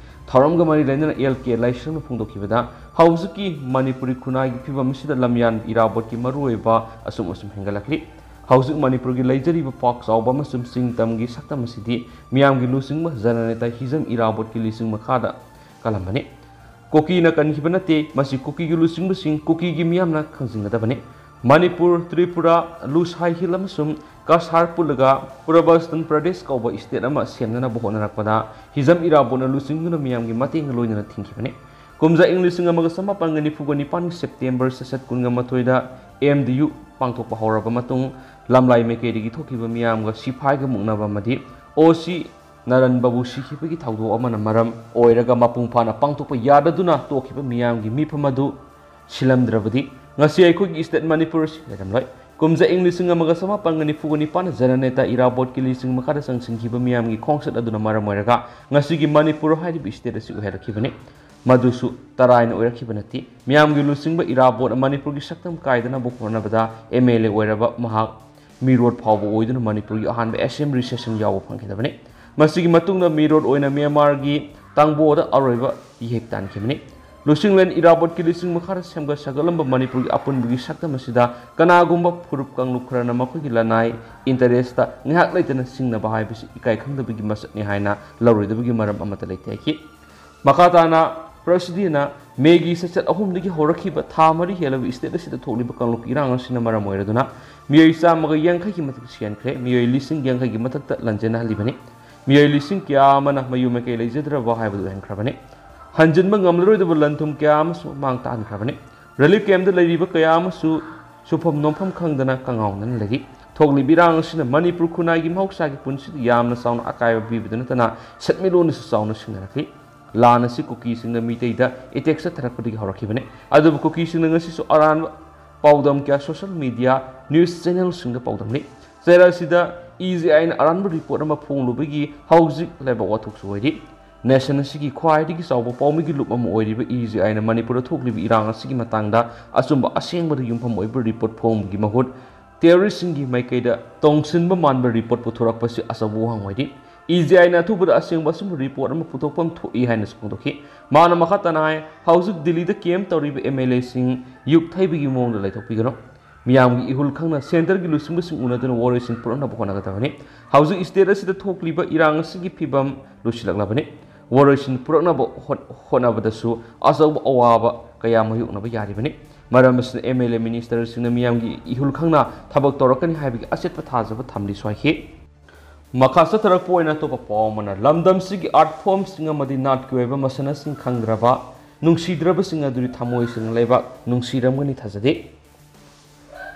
ꯊꯧꯔꯝꯒ ꯃꯔꯤ ꯂꯩꯅꯅ ꯑꯦꯜ ꯀꯦ ꯂꯥꯏꯁ꯭ꯔꯝꯅ ꯐꯣꯡꯗꯣꯛꯈꯤꯕꯗ, ꯍꯧꯖꯤꯛꯀꯤ ꯃꯅꯤꯄꯨꯔꯤ ꯈꯨꯟꯅꯥꯏꯒꯤ ꯐꯤꯕꯝ ꯑꯁꯤꯗ ꯂꯝꯌꯥꯟꯕ ꯏꯔꯥꯕꯣꯠꯀꯤ ꯃꯔꯨꯑꯣꯏꯕ ꯑꯁꯨꯝ ꯑꯁꯨꯝ ꯍꯦꯟꯒꯠꯂꯛꯂꯤ꯫ ꯍꯧꯖꯤꯛ ꯃꯅꯤꯄꯨꯔꯒꯤ ꯂꯩꯖꯔꯤꯕ ꯄꯥꯛ ꯆꯥꯎꯕ ꯑꯃꯁꯨꯡ ꯆꯤꯡ ꯇꯝꯒꯤ ꯁꯛꯇꯝ ꯑꯁꯤꯗꯤ ꯃꯤꯌꯥꯝꯒꯤ ꯂꯨꯆꯤꯡꯕ ꯖꯅꯅꯦꯇꯥ ꯍꯤꯖꯝ ꯏꯔꯥꯕꯣꯠꯀꯤ ꯂꯨꯆꯤꯡ ꯃꯈꯥꯗ ꯀꯜꯂꯝꯕꯅꯤ꯫ ꯀꯨꯀꯤꯅ ꯀꯟꯈꯤꯕ ꯅꯠꯇꯦ, ꯃꯁꯤ ꯀꯨꯀꯤꯒꯤ ꯂꯨꯆꯤꯡꯕꯁꯤꯡ ꯀꯨꯀꯤꯒꯤ ꯃꯤꯌꯥꯝꯅ ꯈꯪꯖꯤꯟꯒꯗꯕꯅꯤ꯫ ꯃꯅꯤꯄꯨꯔ, ꯇ꯭ꯔꯤꯄꯨꯔꯥ, ꯂꯨꯁꯥꯏ ꯍꯤꯜ ꯑꯃꯁꯨꯡ ꯀꯁꯥꯔ ꯄꯨꯜꯂꯒ ꯄꯨꯔꯕꯁꯇꯟ ꯄ꯭ꯔꯗꯦꯁ ꯀꯧꯕ ꯏꯁꯇꯦꯠ ꯑꯃ ꯁꯦꯝꯅꯅꯕ ꯍꯣꯠꯅꯔꯛꯄꯗ ꯍꯤꯖꯝ ꯏꯔꯥꯕꯣꯠꯅ ꯂꯨꯆꯤꯡꯗꯨꯅ ꯃꯤꯌꯥꯝꯒꯤ ꯃꯇꯦꯡꯒ ꯂꯣꯏꯅꯅ ꯊꯤꯡꯈꯤꯕꯅꯤ꯫ ꯀꯨꯝꯖꯥ ꯏꯪ ꯂꯤꯁꯤꯡ ꯑꯃꯒ ꯆꯃꯥꯄꯟꯒ ꯅꯤꯐꯨꯒ ꯅꯤꯄꯥꯟꯒꯤ ꯁꯦꯞꯇꯦꯝꯕꯔ ꯁꯦꯁꯠ ꯀꯨꯟꯒ ꯃꯥꯊꯣꯏꯗ ꯑꯦꯝ ꯗꯤ ꯌꯨ ꯄꯥꯡꯊꯣꯛꯄ ꯍꯧꯔꯕ ꯃꯇꯨꯡ, ꯂꯝꯂꯥꯏ ꯃꯥꯏꯀꯩꯗꯒꯤ ꯊꯣꯛꯈꯤꯕ ꯃꯤꯌꯥꯝꯒ ꯁꯤꯐꯥꯏꯒ ꯃꯨꯛꯅꯕ ꯑꯃꯗꯤ ꯑꯣ ꯁꯤ ꯅꯥꯔꯟꯕꯥꯕꯨ ꯁꯤꯈꯤꯕꯒꯤ ꯊꯧꯗꯣꯛ ꯑꯃꯅ ꯃꯔꯝ ꯑꯣꯏꯔꯒ ꯃꯄꯨꯡ ꯐꯥꯅ ꯄꯥꯡꯊꯣꯛꯄ ꯌꯥꯗꯗꯨꯅ ꯇꯣꯛꯈꯤꯕ ꯃꯤꯌꯥꯝꯒꯤ ꯃꯤꯐꯝ ꯑꯗꯨ ꯁꯤꯜꯂꯝꯗ꯭ꯔꯕꯗꯤ ꯉꯁꯤ ꯑꯩꯈꯣꯏꯒꯤ ꯏꯁꯇꯦꯠ ꯃꯅꯤꯄꯨꯔ ꯑꯁꯤ ꯂꯩꯔꯝꯂꯣꯏ꯫ ꯀꯨꯝꯖꯥ ꯏꯪ ꯂꯤꯁꯤꯡ ꯑꯃꯒ ꯆꯃꯥꯄꯟꯒ ꯅꯤꯐꯨꯒ ꯅꯤꯄꯥꯟꯗ ꯖꯅꯅꯦꯇꯥ ꯏꯔꯥꯕꯣꯠꯀꯤ ꯂꯨꯆꯤꯡ ꯃꯈꯥꯗ ꯆꯪꯁꯤꯟꯈꯤꯕ ꯃꯤꯌꯥꯝꯒꯤ ꯈꯣꯡꯆꯠ ꯑꯗꯨꯅ ꯃꯔꯝ ꯑꯣꯏꯔꯒ ꯉꯁꯤꯒꯤ ꯃꯅꯤꯄꯨꯔ ꯍꯥꯏꯔꯤꯕ ꯏꯁꯇꯦꯠ ꯑꯁꯤ ꯑꯣꯏꯍꯜꯂꯛꯈꯤꯕꯅꯤ꯫ ꯃꯗꯨꯁꯨ ꯇꯔꯥꯏꯅ ꯑꯣꯏꯔꯛꯈꯤꯕ ꯅꯠꯇꯦ꯫ ꯃꯤꯌꯥꯝꯒꯤ ꯂꯨꯆꯤꯡꯕ ꯏꯔꯥꯕꯣꯠꯅ ꯃꯅꯤꯄꯨꯔꯒꯤ ꯁꯛꯇꯝ ꯀꯥꯏꯗꯅꯕ ꯍꯣꯠꯅꯕꯗ ꯑꯦꯝ ꯑꯦꯜ ꯑꯦ ꯑꯣꯏꯔꯕ ꯃꯍꯥꯛ ꯃꯤꯔꯣꯠ ꯐꯥꯎꯕ ꯑꯣꯏꯗꯨꯅ ꯃꯅꯤꯄꯨꯔꯒꯤ ꯑꯍꯥꯟꯕ ꯑꯦꯁꯦꯝꯕ꯭ꯂꯤ ꯁꯦꯁꯟ ꯌꯥꯎꯕ ꯐꯪꯈꯤꯗꯕꯅꯤ꯫ ꯃꯁꯤꯒꯤ ꯃꯇꯨꯡꯗ ꯃꯤꯔꯣꯠ ꯑꯣꯏꯅ ꯃ꯭ꯌꯥꯟꯃꯥꯔꯒꯤ ꯇꯥꯡꯕꯣꯗ ꯑꯔꯣꯏꯕ ꯏꯍꯦꯛ ꯇꯥꯟꯈꯤꯕꯅꯤ꯫ ꯂꯨꯆꯤꯡꯂꯦꯟ ꯏꯔꯥꯕꯣꯠꯀꯤ ꯂꯨꯆꯤꯡ ꯃꯈꯥꯗ ꯁꯦꯝꯒꯠ ꯁꯥꯒꯠꯂꯝꯕ ꯃꯅꯤꯄꯨꯔꯒꯤ ꯑꯄꯨꯟꯕꯒꯤ ꯁꯛꯇꯝ ꯑꯁꯤꯗ ꯀꯅꯥꯒꯨꯝꯕ ꯐꯨꯔꯨꯞ ꯀꯥꯡꯂꯨꯞ ꯈꯔꯅ ꯃꯈꯣꯏꯒꯤ ꯂꯅꯥꯏ ꯏꯟꯇꯔꯦꯁꯇ ꯉꯥꯏꯍꯥꯛ ꯂꯩꯇꯅ ꯁꯤꯡꯅꯕ ꯍꯥꯏꯕꯁꯤ ꯏꯀꯥꯏ ꯈꯪꯗꯕꯒꯤ ꯃꯁꯛꯅꯤ ꯍꯥꯏꯅ ꯂꯧꯔꯣꯏꯗꯕꯒꯤ ꯃꯔꯝ ꯑꯃꯠꯇ ꯂꯩꯇꯦ ꯍꯥꯏꯈꯤ꯫ ꯃꯈꯥ ꯇꯥꯅ ꯄ꯭ꯔꯁꯤꯗꯦꯟꯅ ꯃꯦꯒꯤ ꯆꯩꯆꯠ ꯑꯍꯨꯝꯗꯒꯤ ꯍꯧꯔꯛꯈꯤꯕ ꯊꯥ ꯃꯔꯤ ꯍꯦꯜꯂꯕ ꯏꯁꯇꯦꯠ ꯑꯁꯤꯗ ꯊꯣꯛꯂꯤꯕ ꯀꯥꯡꯂꯨꯞꯀꯤ ꯏꯔꯥꯡ ꯑꯁꯤꯅ ꯃꯔꯝ ꯑꯣꯏꯔꯗꯨꯅ ꯃꯤꯑꯣꯏ ꯆꯥꯝꯃꯒ ꯌꯥꯡꯈꯩꯒꯤ ꯃꯊꯛꯇ ꯁꯤꯍꯟꯈ꯭ꯔꯦ, ꯃꯤꯑꯣꯏ ꯂꯤꯁꯤꯡ ꯌꯥꯡꯈꯩꯒꯤ ꯃꯊꯛꯇ ꯂꯥꯟꯖꯦꯟꯅꯍꯜꯂꯤꯕꯅꯤ꯫ ꯃꯤꯑꯣꯏ ꯂꯤꯁꯤꯡ ꯀꯌꯥ ꯑꯃꯅ ꯃꯌꯨꯝ ꯃꯀꯩ ꯂꯩꯖꯗ꯭ꯔꯕ ꯍꯥꯏꯕꯗꯨ ꯑꯣꯏꯍꯟꯈ꯭ꯔꯕꯅꯤ꯫ ꯍꯟꯖꯤꯟꯕ ꯉꯝꯂꯔꯣꯏꯗꯕ ꯂꯟ ꯊꯨꯝ ꯀꯌꯥ ꯑꯃꯁꯨ ꯃꯥꯡ ꯇꯥꯛꯍꯟꯈ꯭ꯔꯕꯅꯤ꯫ ꯔꯤꯂꯤꯐ ꯀꯦꯝꯞꯇ ꯂꯩꯔꯤꯕ ꯀꯌꯥ ꯑꯃꯁꯨ ꯁꯨꯐꯝ ꯅꯣꯝꯐꯝ ꯈꯪꯗꯅ ꯀꯉꯥꯎꯅꯅ ꯂꯩꯔꯤ꯫ ꯊꯣꯛꯂꯤꯕ ꯏꯔꯥꯡ ꯑꯁꯤꯅ ꯃꯅꯤꯄꯨꯔ ꯈꯨꯟꯅꯥꯏꯒꯤ ꯃꯍꯧꯁꯥꯒꯤ ꯄꯨꯟꯁꯤꯗ ꯌꯥꯝꯅ ꯆꯥꯎꯅ ꯑꯀꯥꯏꯕ ꯄꯤꯕꯗ ꯅꯠꯇꯅ ꯁꯦꯟꯃꯤꯠꯂꯣꯟꯗꯁꯨ ꯆꯥꯎꯅ ꯁꯤꯡꯅꯔꯛꯂꯤ꯫ ꯂꯥꯟ ꯑꯁꯤ ꯀꯨꯀꯤꯁꯤꯡꯅ ꯃꯤꯇꯩꯗ ꯑꯦꯇꯦꯛ ꯆꯠꯊꯔꯛꯄꯗꯒꯤ ꯍꯧꯔꯛꯈꯤꯕꯅꯤ꯫ ꯑꯗꯨꯕꯨ ꯀꯨꯀꯤꯁꯤꯡꯅ ꯉꯁꯤꯁꯨ ꯑꯔꯥꯟꯕ ꯄꯥꯎꯗꯝ ꯀꯌꯥ ꯁꯣꯁꯤꯌꯦꯜ ꯃꯤꯗꯤꯌꯥ, ꯅ꯭ꯌꯨꯁ ꯆꯦꯅꯦꯜꯁꯤꯡꯗ ꯄꯥꯎꯗꯝꯂꯤ꯫ ꯆꯩꯔꯥꯛ ꯑꯁꯤꯗ ꯏ ꯖꯤ ꯑꯥꯏꯅ ꯑꯔꯥꯟꯕ ꯔꯤꯄꯣꯔꯠ ꯑꯃ ꯐꯣꯡꯂꯨꯕꯒꯤ ꯍꯧꯖꯤꯛ ꯂꯩꯕꯥꯛ ꯋꯥꯊꯣꯛꯁꯨ ꯑꯣꯏꯔꯤ꯫ ꯅꯦꯁꯟ ꯑꯁꯤꯒꯤ ꯈ꯭ꯋꯥꯏꯗꯒꯤ ꯆꯥꯎꯕ ꯄꯥꯎꯃꯤꯒꯤ ꯂꯨꯞ ꯑꯃ ꯑꯣꯏꯔꯤꯕ ꯏ ꯖꯤ ꯑꯥꯏꯅ ꯃꯅꯤꯄꯨꯔꯗ ꯊꯣꯛꯂꯤꯕ ꯏꯔꯥꯡ ꯑꯁꯤꯒꯤ ꯃꯇꯥꯡꯗ ꯑꯆꯨꯝꯕ ꯑꯁꯦꯡꯕꯗ ꯌꯨꯝꯐꯝ ꯑꯣꯏꯕ ꯔꯤꯄꯣꯔꯠ ꯐꯣꯡꯕꯒꯤ ꯃꯍꯨꯠ ꯇꯦꯔꯣꯔꯤꯁꯁꯤꯡꯒꯤ ꯃꯥꯏꯀꯩꯗ ꯇꯣꯡꯁꯤꯟꯕ ꯃꯥꯟꯕ ꯔꯤꯄꯣꯔꯠ ꯄꯨꯊꯣꯔꯛꯄꯁꯤ ꯑꯆꯧꯕ ꯋꯥꯍꯪ ꯑꯣꯏꯔꯤ꯫ ꯏ ꯖꯤ ꯑꯥꯏꯅ ꯑꯊꯨꯕꯗ ꯑꯁꯦꯡꯕ ꯑꯆꯨꯝꯕ ꯔꯤꯄꯣꯔꯠ ꯑꯃ ꯄꯨꯊꯣꯛꯐꯝ ꯊꯣꯛꯏ ꯍꯥꯏꯅꯁꯨ ꯐꯣꯡꯗꯣꯛꯈꯤ꯫ ꯃꯥꯅ ꯃꯈꯥ ꯇꯥꯅ ꯍꯥꯏ, ꯍꯧꯖꯤꯛ ꯗꯤꯜꯂꯤꯗ ꯀꯦꯝ ꯇꯧꯔꯤꯕ ꯑꯦꯝ ꯑꯦꯜ ꯑꯦꯁꯤꯡ ꯌꯨꯛ ꯊꯩꯕꯒꯤ ꯃꯑꯣꯡꯗ ꯂꯩꯊꯣꯛꯄꯤꯒꯅꯨ꯫ ꯃꯤꯌꯥꯝꯒꯤ ꯏꯍꯨꯜ ꯈꯪꯅ ꯁꯦꯟꯇꯔꯒꯤ ꯂꯨꯆꯤꯡꯕꯁꯤꯡ ꯎꯅꯗꯨꯅ ꯋꯥꯔꯣꯏꯁꯤꯟ ꯄꯨꯔꯛꯅꯕ ꯍꯣꯠꯅꯒꯗꯕꯅꯤ꯫ ꯍꯧꯖꯤꯛ ꯁ꯭ꯇꯦꯠ ꯑꯁꯤꯗ ꯊꯣꯛꯂꯤꯕ ꯏꯔꯥꯡ ꯑꯁꯤꯒꯤ ꯐꯤꯕꯝ ꯂꯨꯁꯤꯜꯂꯛꯂꯕꯅꯤ꯫ ꯋꯥꯔꯣꯏꯁꯤꯟ ꯄꯨꯔꯛꯅꯕ ꯍꯣꯠ-, ꯍꯣꯠꯅꯕꯗꯁꯨ ꯑꯆꯧꯕ ꯑꯋꯥꯕ ꯀꯌꯥ ꯃꯥꯌꯣꯛꯅꯕ ꯌꯥꯔꯤꯕꯅꯤ꯫ ꯃꯔꯝ ꯑꯁꯤꯅ ꯑꯦꯝ ꯑꯦꯜ ꯑꯦ ꯃꯤꯅꯤꯁꯇꯔꯁꯤꯡꯅ ꯃꯤꯌꯥꯝꯒꯤ ꯏꯍꯨꯜ ꯈꯪꯅ ꯊꯕꯛ ꯇꯧꯔꯛꯀꯅꯤ ꯍꯥꯏꯕꯒꯤ ꯑꯆꯦꯠꯄ ꯊꯥꯖꯕ ꯊꯝꯂꯤ ꯁ꯭ꯋꯥꯏꯈꯤ꯫ ꯃꯈꯥ ꯆꯠꯊꯔꯛꯄ ꯑꯣꯏꯅ ꯑꯇꯣꯞꯄ ꯄꯥꯎ ꯑꯃꯅ, ꯂꯝꯗꯝꯁꯤꯒꯤ ꯑꯥꯔꯠ ꯐꯣꯔꯝꯁꯤꯡ ꯑꯃꯗꯤ ꯅꯥꯠꯀꯤ ꯑꯣꯏꯕ ꯃꯁꯥꯟꯅꯁꯤꯡ ꯈꯪꯗ꯭ꯔꯕ ꯅꯨꯡꯁꯤꯗ꯭ꯔꯕꯁꯤꯡ ꯑꯗꯨꯗꯤ ꯊꯃꯣꯏ ꯁꯦꯡꯅ ꯂꯩꯕꯥꯛ ꯅꯨꯡꯁꯤꯔꯝꯒꯅꯤ ꯊꯥꯖꯗꯦ꯫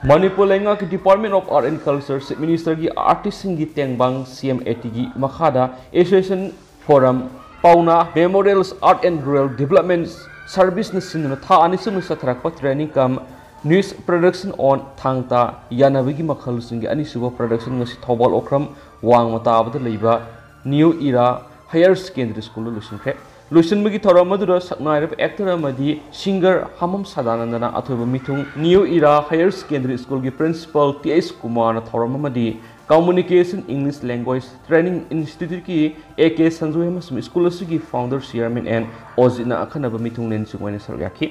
ꯃꯅꯤꯄꯨꯔ ꯂꯩꯉꯥꯛꯀꯤ Department of Art and Culture, Chief Ministerꯒꯤ ꯑꯥꯔꯇꯤꯁꯁꯤꯡꯒꯤ ꯇꯦꯡꯕꯥꯡ ꯁꯤ ꯑꯦꯝ ꯑꯦ ꯇꯤꯒꯤ ꯃꯈꯥꯗ Association Forum, Paona Memorials, Art and Rural Development Serviceꯅ ꯁꯤꯟꯗꯨꯅ ꯊꯥ ꯑꯅꯤ ꯆꯨꯞꯅ ꯆꯠꯊꯔꯛꯄ training cum news production on ꯊꯥꯡ ꯇꯥ ꯌꯥꯅꯕꯒꯤ ꯃꯈꯜꯁꯤꯡꯒꯤ ꯑꯅꯤꯁꯨꯕ production ꯉꯁꯤ ꯊꯧꯕꯥꯜ ꯑꯣꯀ꯭ꯔꯝ ꯋꯥꯡꯃ ꯇꯥꯕꯗ ꯂꯩꯕ New Era Higher Secondary Schoolꯗ ꯂꯣꯏꯁꯤꯟꯈ꯭ꯔꯦ꯫ ꯂꯣꯏꯁꯤꯟꯕꯒꯤ ꯊꯧꯔꯝ ꯑꯗꯨꯗ ꯁꯛꯅꯥꯏꯔꯕ actor ꯑꯃꯗꯤ singer ꯍꯥꯃꯝ ꯁꯗꯥꯅꯟꯗꯅ ꯑꯊꯣꯏꯕ ꯃꯤꯊꯨꯡ꯫ New Era Higher Secondary Schoolꯒꯤ principal T H ꯀꯨꯃꯥꯔꯅ ꯊꯧꯔꯝ ꯑꯃꯗꯤ Communication English Language Training Instituteꯀꯤ A K Sanjoy ꯑꯃꯁꯨꯡ school ꯑꯁꯤꯒꯤ founder chairman ꯑꯦꯟ ꯑꯣꯖꯤꯠꯅ ꯑꯈꯟꯅꯕ ꯃꯤꯊꯨꯡꯂꯦꯟꯁꯤꯡ ꯑꯣꯏꯅ ꯁꯔꯨꯛ ꯌꯥꯈꯤ꯫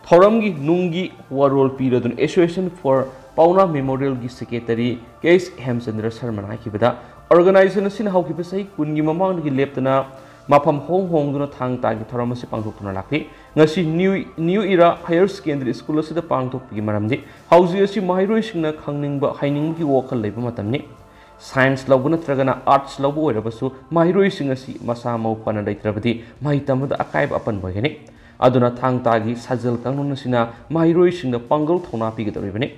ꯊꯧꯔꯝꯒꯤ ꯅꯨꯡꯒꯤ ꯋꯥꯔꯣꯜ ꯄꯤꯔꯗꯨꯅ Association for ꯄꯥꯎꯅꯥ Memorialꯒꯤ secretary ꯀꯦ ꯑꯩꯆ ꯍꯦꯝꯆꯟꯗ꯭ꯔ ꯁꯔꯃꯅ ꯍꯥꯏꯈꯤꯕꯗ, organization ꯑꯁꯤꯅ ꯍꯧꯈꯤꯕ ꯆꯍꯤ ꯀꯨꯟꯒꯤ ꯃꯃꯥꯡꯗꯒꯤ ꯂꯦꯞꯇꯅ ꯃꯐꯝ ꯍꯣꯡ ꯍꯣꯡꯗꯨꯅ ꯊꯥꯡ ꯇꯥꯒꯤ ꯊꯧꯔꯝ ꯑꯁꯤ ꯄꯥꯡꯊꯣꯛꯇꯨꯅ ꯂꯥꯛꯂꯤ꯫ ꯉꯁꯤ New, New Era Higher Secondary School ꯑꯁꯤꯗ ꯄꯥꯡꯊꯣꯛꯄꯒꯤ ꯃꯔꯝꯗꯤ ꯍꯧꯖꯤꯛ ꯑꯁꯤ ꯃꯍꯩꯔꯣꯏꯁꯤꯡꯅ ꯈꯪꯅꯤꯡꯕ, ꯍꯩꯅꯤꯡꯕꯒꯤ ꯋꯥꯈꯜ ꯂꯩꯕ ꯃꯇꯝꯅꯤ꯫ Science ꯂꯧꯕ ꯅꯠꯇ꯭ꯔꯒꯅ Arts ꯂꯧꯕ ꯑꯣꯏꯔꯕꯁꯨ ꯃꯍꯩꯔꯣꯏꯁꯤꯡ ꯑꯁꯤ ꯃꯁꯥ ꯃꯎ ꯐꯅ ꯂꯩꯇ꯭ꯔꯕꯗꯤ ꯃꯍꯩ ꯇꯝꯕꯗ ꯑꯀꯥꯏꯕ ꯑꯄꯟꯕ ꯑꯣꯏꯒꯅꯤ꯫ ꯑꯗꯨꯅ ꯊꯥꯡ ꯇꯥꯒꯤ ꯁꯥꯖꯦꯜ ꯀꯥꯡꯂꯣꯟ ꯑꯁꯤꯅ ꯃꯍꯩꯔꯣꯏꯁꯤꯡꯗ ꯄꯥꯡꯒꯜ ꯊꯧꯅꯥ ꯄꯤꯒꯗꯧꯔꯤꯕꯅꯤ꯫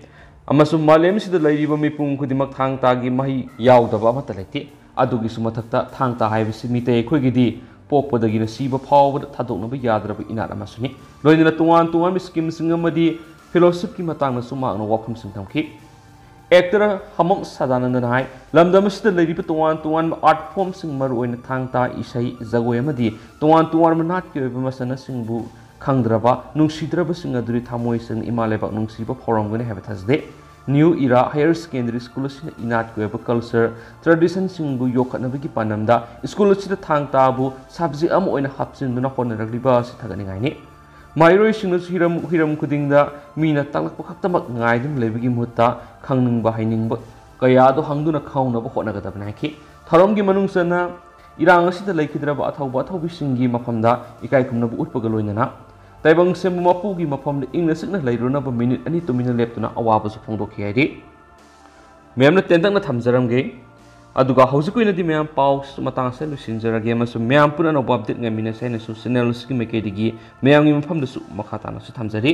ꯑꯃꯁꯨꯡ ꯃꯥꯂꯦꯝ ꯑꯁꯤꯗ ꯂꯩꯔꯤꯕ ꯃꯤꯄꯨꯝ ꯈꯨꯗꯤꯡꯃꯛ ꯊꯥꯡ ꯇꯥꯒꯤ ꯃꯍꯩ ꯌꯥꯎꯗꯕ ꯑꯃꯠꯇ ꯂꯩꯇꯦ꯫ ꯑꯗꯨꯒꯤꯁꯨ ꯃꯊꯛꯇ ꯊꯥꯡ ꯇꯥ ꯍꯥꯏꯕꯁꯤ ꯃꯤꯇꯩ ꯑꯩꯈꯣꯏꯒꯤꯗꯤ ꯄꯣꯛꯄꯗꯒꯤꯅ ꯁꯤꯕ ꯐꯥꯎꯕꯗ ꯊꯥꯗꯣꯛꯅꯕ ꯌꯥꯗ꯭ꯔꯕ ꯏꯅꯥꯠ ꯑꯃꯁꯨꯅꯤ꯫ ꯂꯣꯏꯅꯅ ꯇꯣꯉꯥꯟ ꯇꯣꯉꯥꯟꯕ ꯁ꯭ꯀꯤꯝꯁꯤꯡ ꯑꯃꯗꯤ ꯐꯦꯂꯣꯁꯤꯞꯀꯤ ꯃꯇꯥꯡꯗꯁꯨ ꯃꯍꯥꯛꯅ ꯋꯥꯐꯝꯁꯤꯡ ꯊꯝꯈꯤ꯫ ꯑꯦꯛꯇꯔ ꯍꯃꯝ ꯁꯗꯥꯅꯟꯗꯅ ꯍꯥꯏ, ꯂꯝꯗꯝ ꯑꯁꯤꯗ ꯂꯩꯔꯤꯕ ꯇꯣꯉꯥꯟ ꯇꯣꯉꯥꯟꯕ ꯑꯥꯔꯠ ꯐꯣꯝꯁꯤꯡ, ꯃꯔꯨꯑꯣꯏꯅ ꯊꯥꯡ ꯇꯥ, ꯏꯁꯩ, ꯖꯒꯣꯏ ꯑꯃꯗꯤ ꯇꯣꯉꯥꯟ ꯇꯣꯉꯥꯟꯕ ꯅꯥꯠꯀꯤ ꯑꯣꯏꯕ ꯃꯁꯥꯟꯅꯁꯤꯡꯕꯨ ꯈꯪꯗ꯭ꯔꯕ, ꯅꯨꯡꯁꯤꯗ꯭ꯔꯕꯁꯤꯡ ꯑꯗꯨꯗꯤ ꯊꯃꯣꯏ ꯁꯦꯡꯅ ꯏꯃꯥ ꯂꯩꯕꯥꯛ ꯅꯨꯡꯁꯤꯕ ꯐꯥꯎꯔꯝꯒꯅꯤ ꯍꯥꯏꯕ ꯊꯥꯖꯗꯦ꯫ New era higher secondary school ꯑꯁꯤꯅ ꯏꯅꯥꯠꯀꯤ ꯑꯣꯏꯕ ꯀꯜꯆꯔ, ꯇ꯭ꯔꯦꯗꯤꯁꯟꯁꯤꯡꯕꯨ ꯌꯣꯛꯈꯠꯅꯕꯒꯤ ꯄꯥꯟꯗꯝꯗ ꯁ꯭ꯀꯨꯜ ꯑꯁꯤꯗ ꯊꯥꯡ ꯇꯥꯕꯨ ꯁꯕꯖꯦꯛ ꯑꯃ ꯑꯣꯏꯅ ꯍꯥꯞꯆꯤꯟꯗꯨꯅ ꯍꯣꯠꯅꯔꯛꯂꯤꯕ ꯑꯁꯤ ꯊꯥꯒꯠꯅꯤꯡꯉꯥꯏꯅꯤ꯫ ꯃꯍꯩꯔꯣꯏꯁꯤꯡꯅꯁꯨ ꯍꯤꯔꯝ, ꯍꯤꯔꯝ ꯈꯨꯗꯤꯡꯗ ꯃꯤꯅ ꯇꯥꯛꯂꯛꯄ ꯈꯛꯇꯃꯛ ꯉꯥꯏꯗꯨꯅ ꯂꯩꯕꯒꯤ ꯃꯍꯨꯠꯇ ꯈꯪꯅꯤꯡꯕ, ꯍꯩꯅꯤꯡꯕ ꯀꯌꯥ ꯑꯗꯨ ꯍꯪꯗꯨꯅ ꯈꯪꯍꯧꯅꯕ ꯍꯣꯠꯅꯒꯗꯕꯅꯤ ꯍꯥꯏꯈꯤ꯫ ꯊꯧꯔꯝꯒꯤ ꯃꯅꯨꯡ ꯆꯟꯅ ꯏꯔꯥꯡ ꯑꯁꯤꯗ ꯂꯩꯈꯤꯗ꯭ꯔꯕ ꯑꯊꯧꯕ ꯑꯊꯧꯕꯤꯁꯤꯡꯒꯤ ꯃꯐꯝꯗ ꯏꯀꯥꯏ ꯈꯨꯝꯅꯕ ꯎꯠꯄꯒ ꯂꯣꯏꯅꯅ ꯇꯥꯏꯕꯪ ꯁꯦꯝꯕ ꯃꯄꯨꯒꯤ ꯃꯐꯝꯗ ꯏꯪꯅ ꯆꯤꯛꯅ ꯂꯩꯔꯨꯅꯕ ꯃꯤꯅꯤꯠ ꯑꯅꯤ ꯇꯨꯃꯤꯟꯅ ꯂꯦꯞꯇꯨꯅ ꯑꯋꯥꯕꯁꯨ ꯐꯣꯡꯗꯣꯛꯈꯤ ꯍꯥꯏꯔꯤ꯫ ꯃꯌꯥꯝꯅ ꯇꯦꯟꯇꯛꯅ ꯊꯝꯖꯔꯝꯒꯦ꯫ ꯑꯗꯨꯒ ꯍꯧꯖꯤꯛꯀꯤ ꯑꯣꯏꯅꯗꯤ ꯃꯌꯥꯝ ꯄꯥꯎ ꯃꯇꯥꯡ ꯑꯁꯤꯗ ꯂꯣꯏꯁꯤꯟꯖꯔꯒꯦ ꯑꯃꯁꯨꯡ ꯃꯌꯥꯝ ꯄꯨꯟꯅ ꯑꯅꯧꯕ ꯑꯞꯗꯦꯠ ꯉꯥꯏꯃꯤꯟꯅꯁꯦ ꯍꯥꯏꯅꯁꯨ ꯆꯦꯅꯦꯜ ꯑꯁꯤꯒꯤ ꯃꯥꯏꯀꯩꯗꯒꯤ ꯃꯌꯥꯝꯒꯤ ꯃꯐꯝꯗꯁꯨ ꯃꯈꯥ ꯇꯥꯅꯁꯨ ꯊꯝꯖꯔꯤ꯫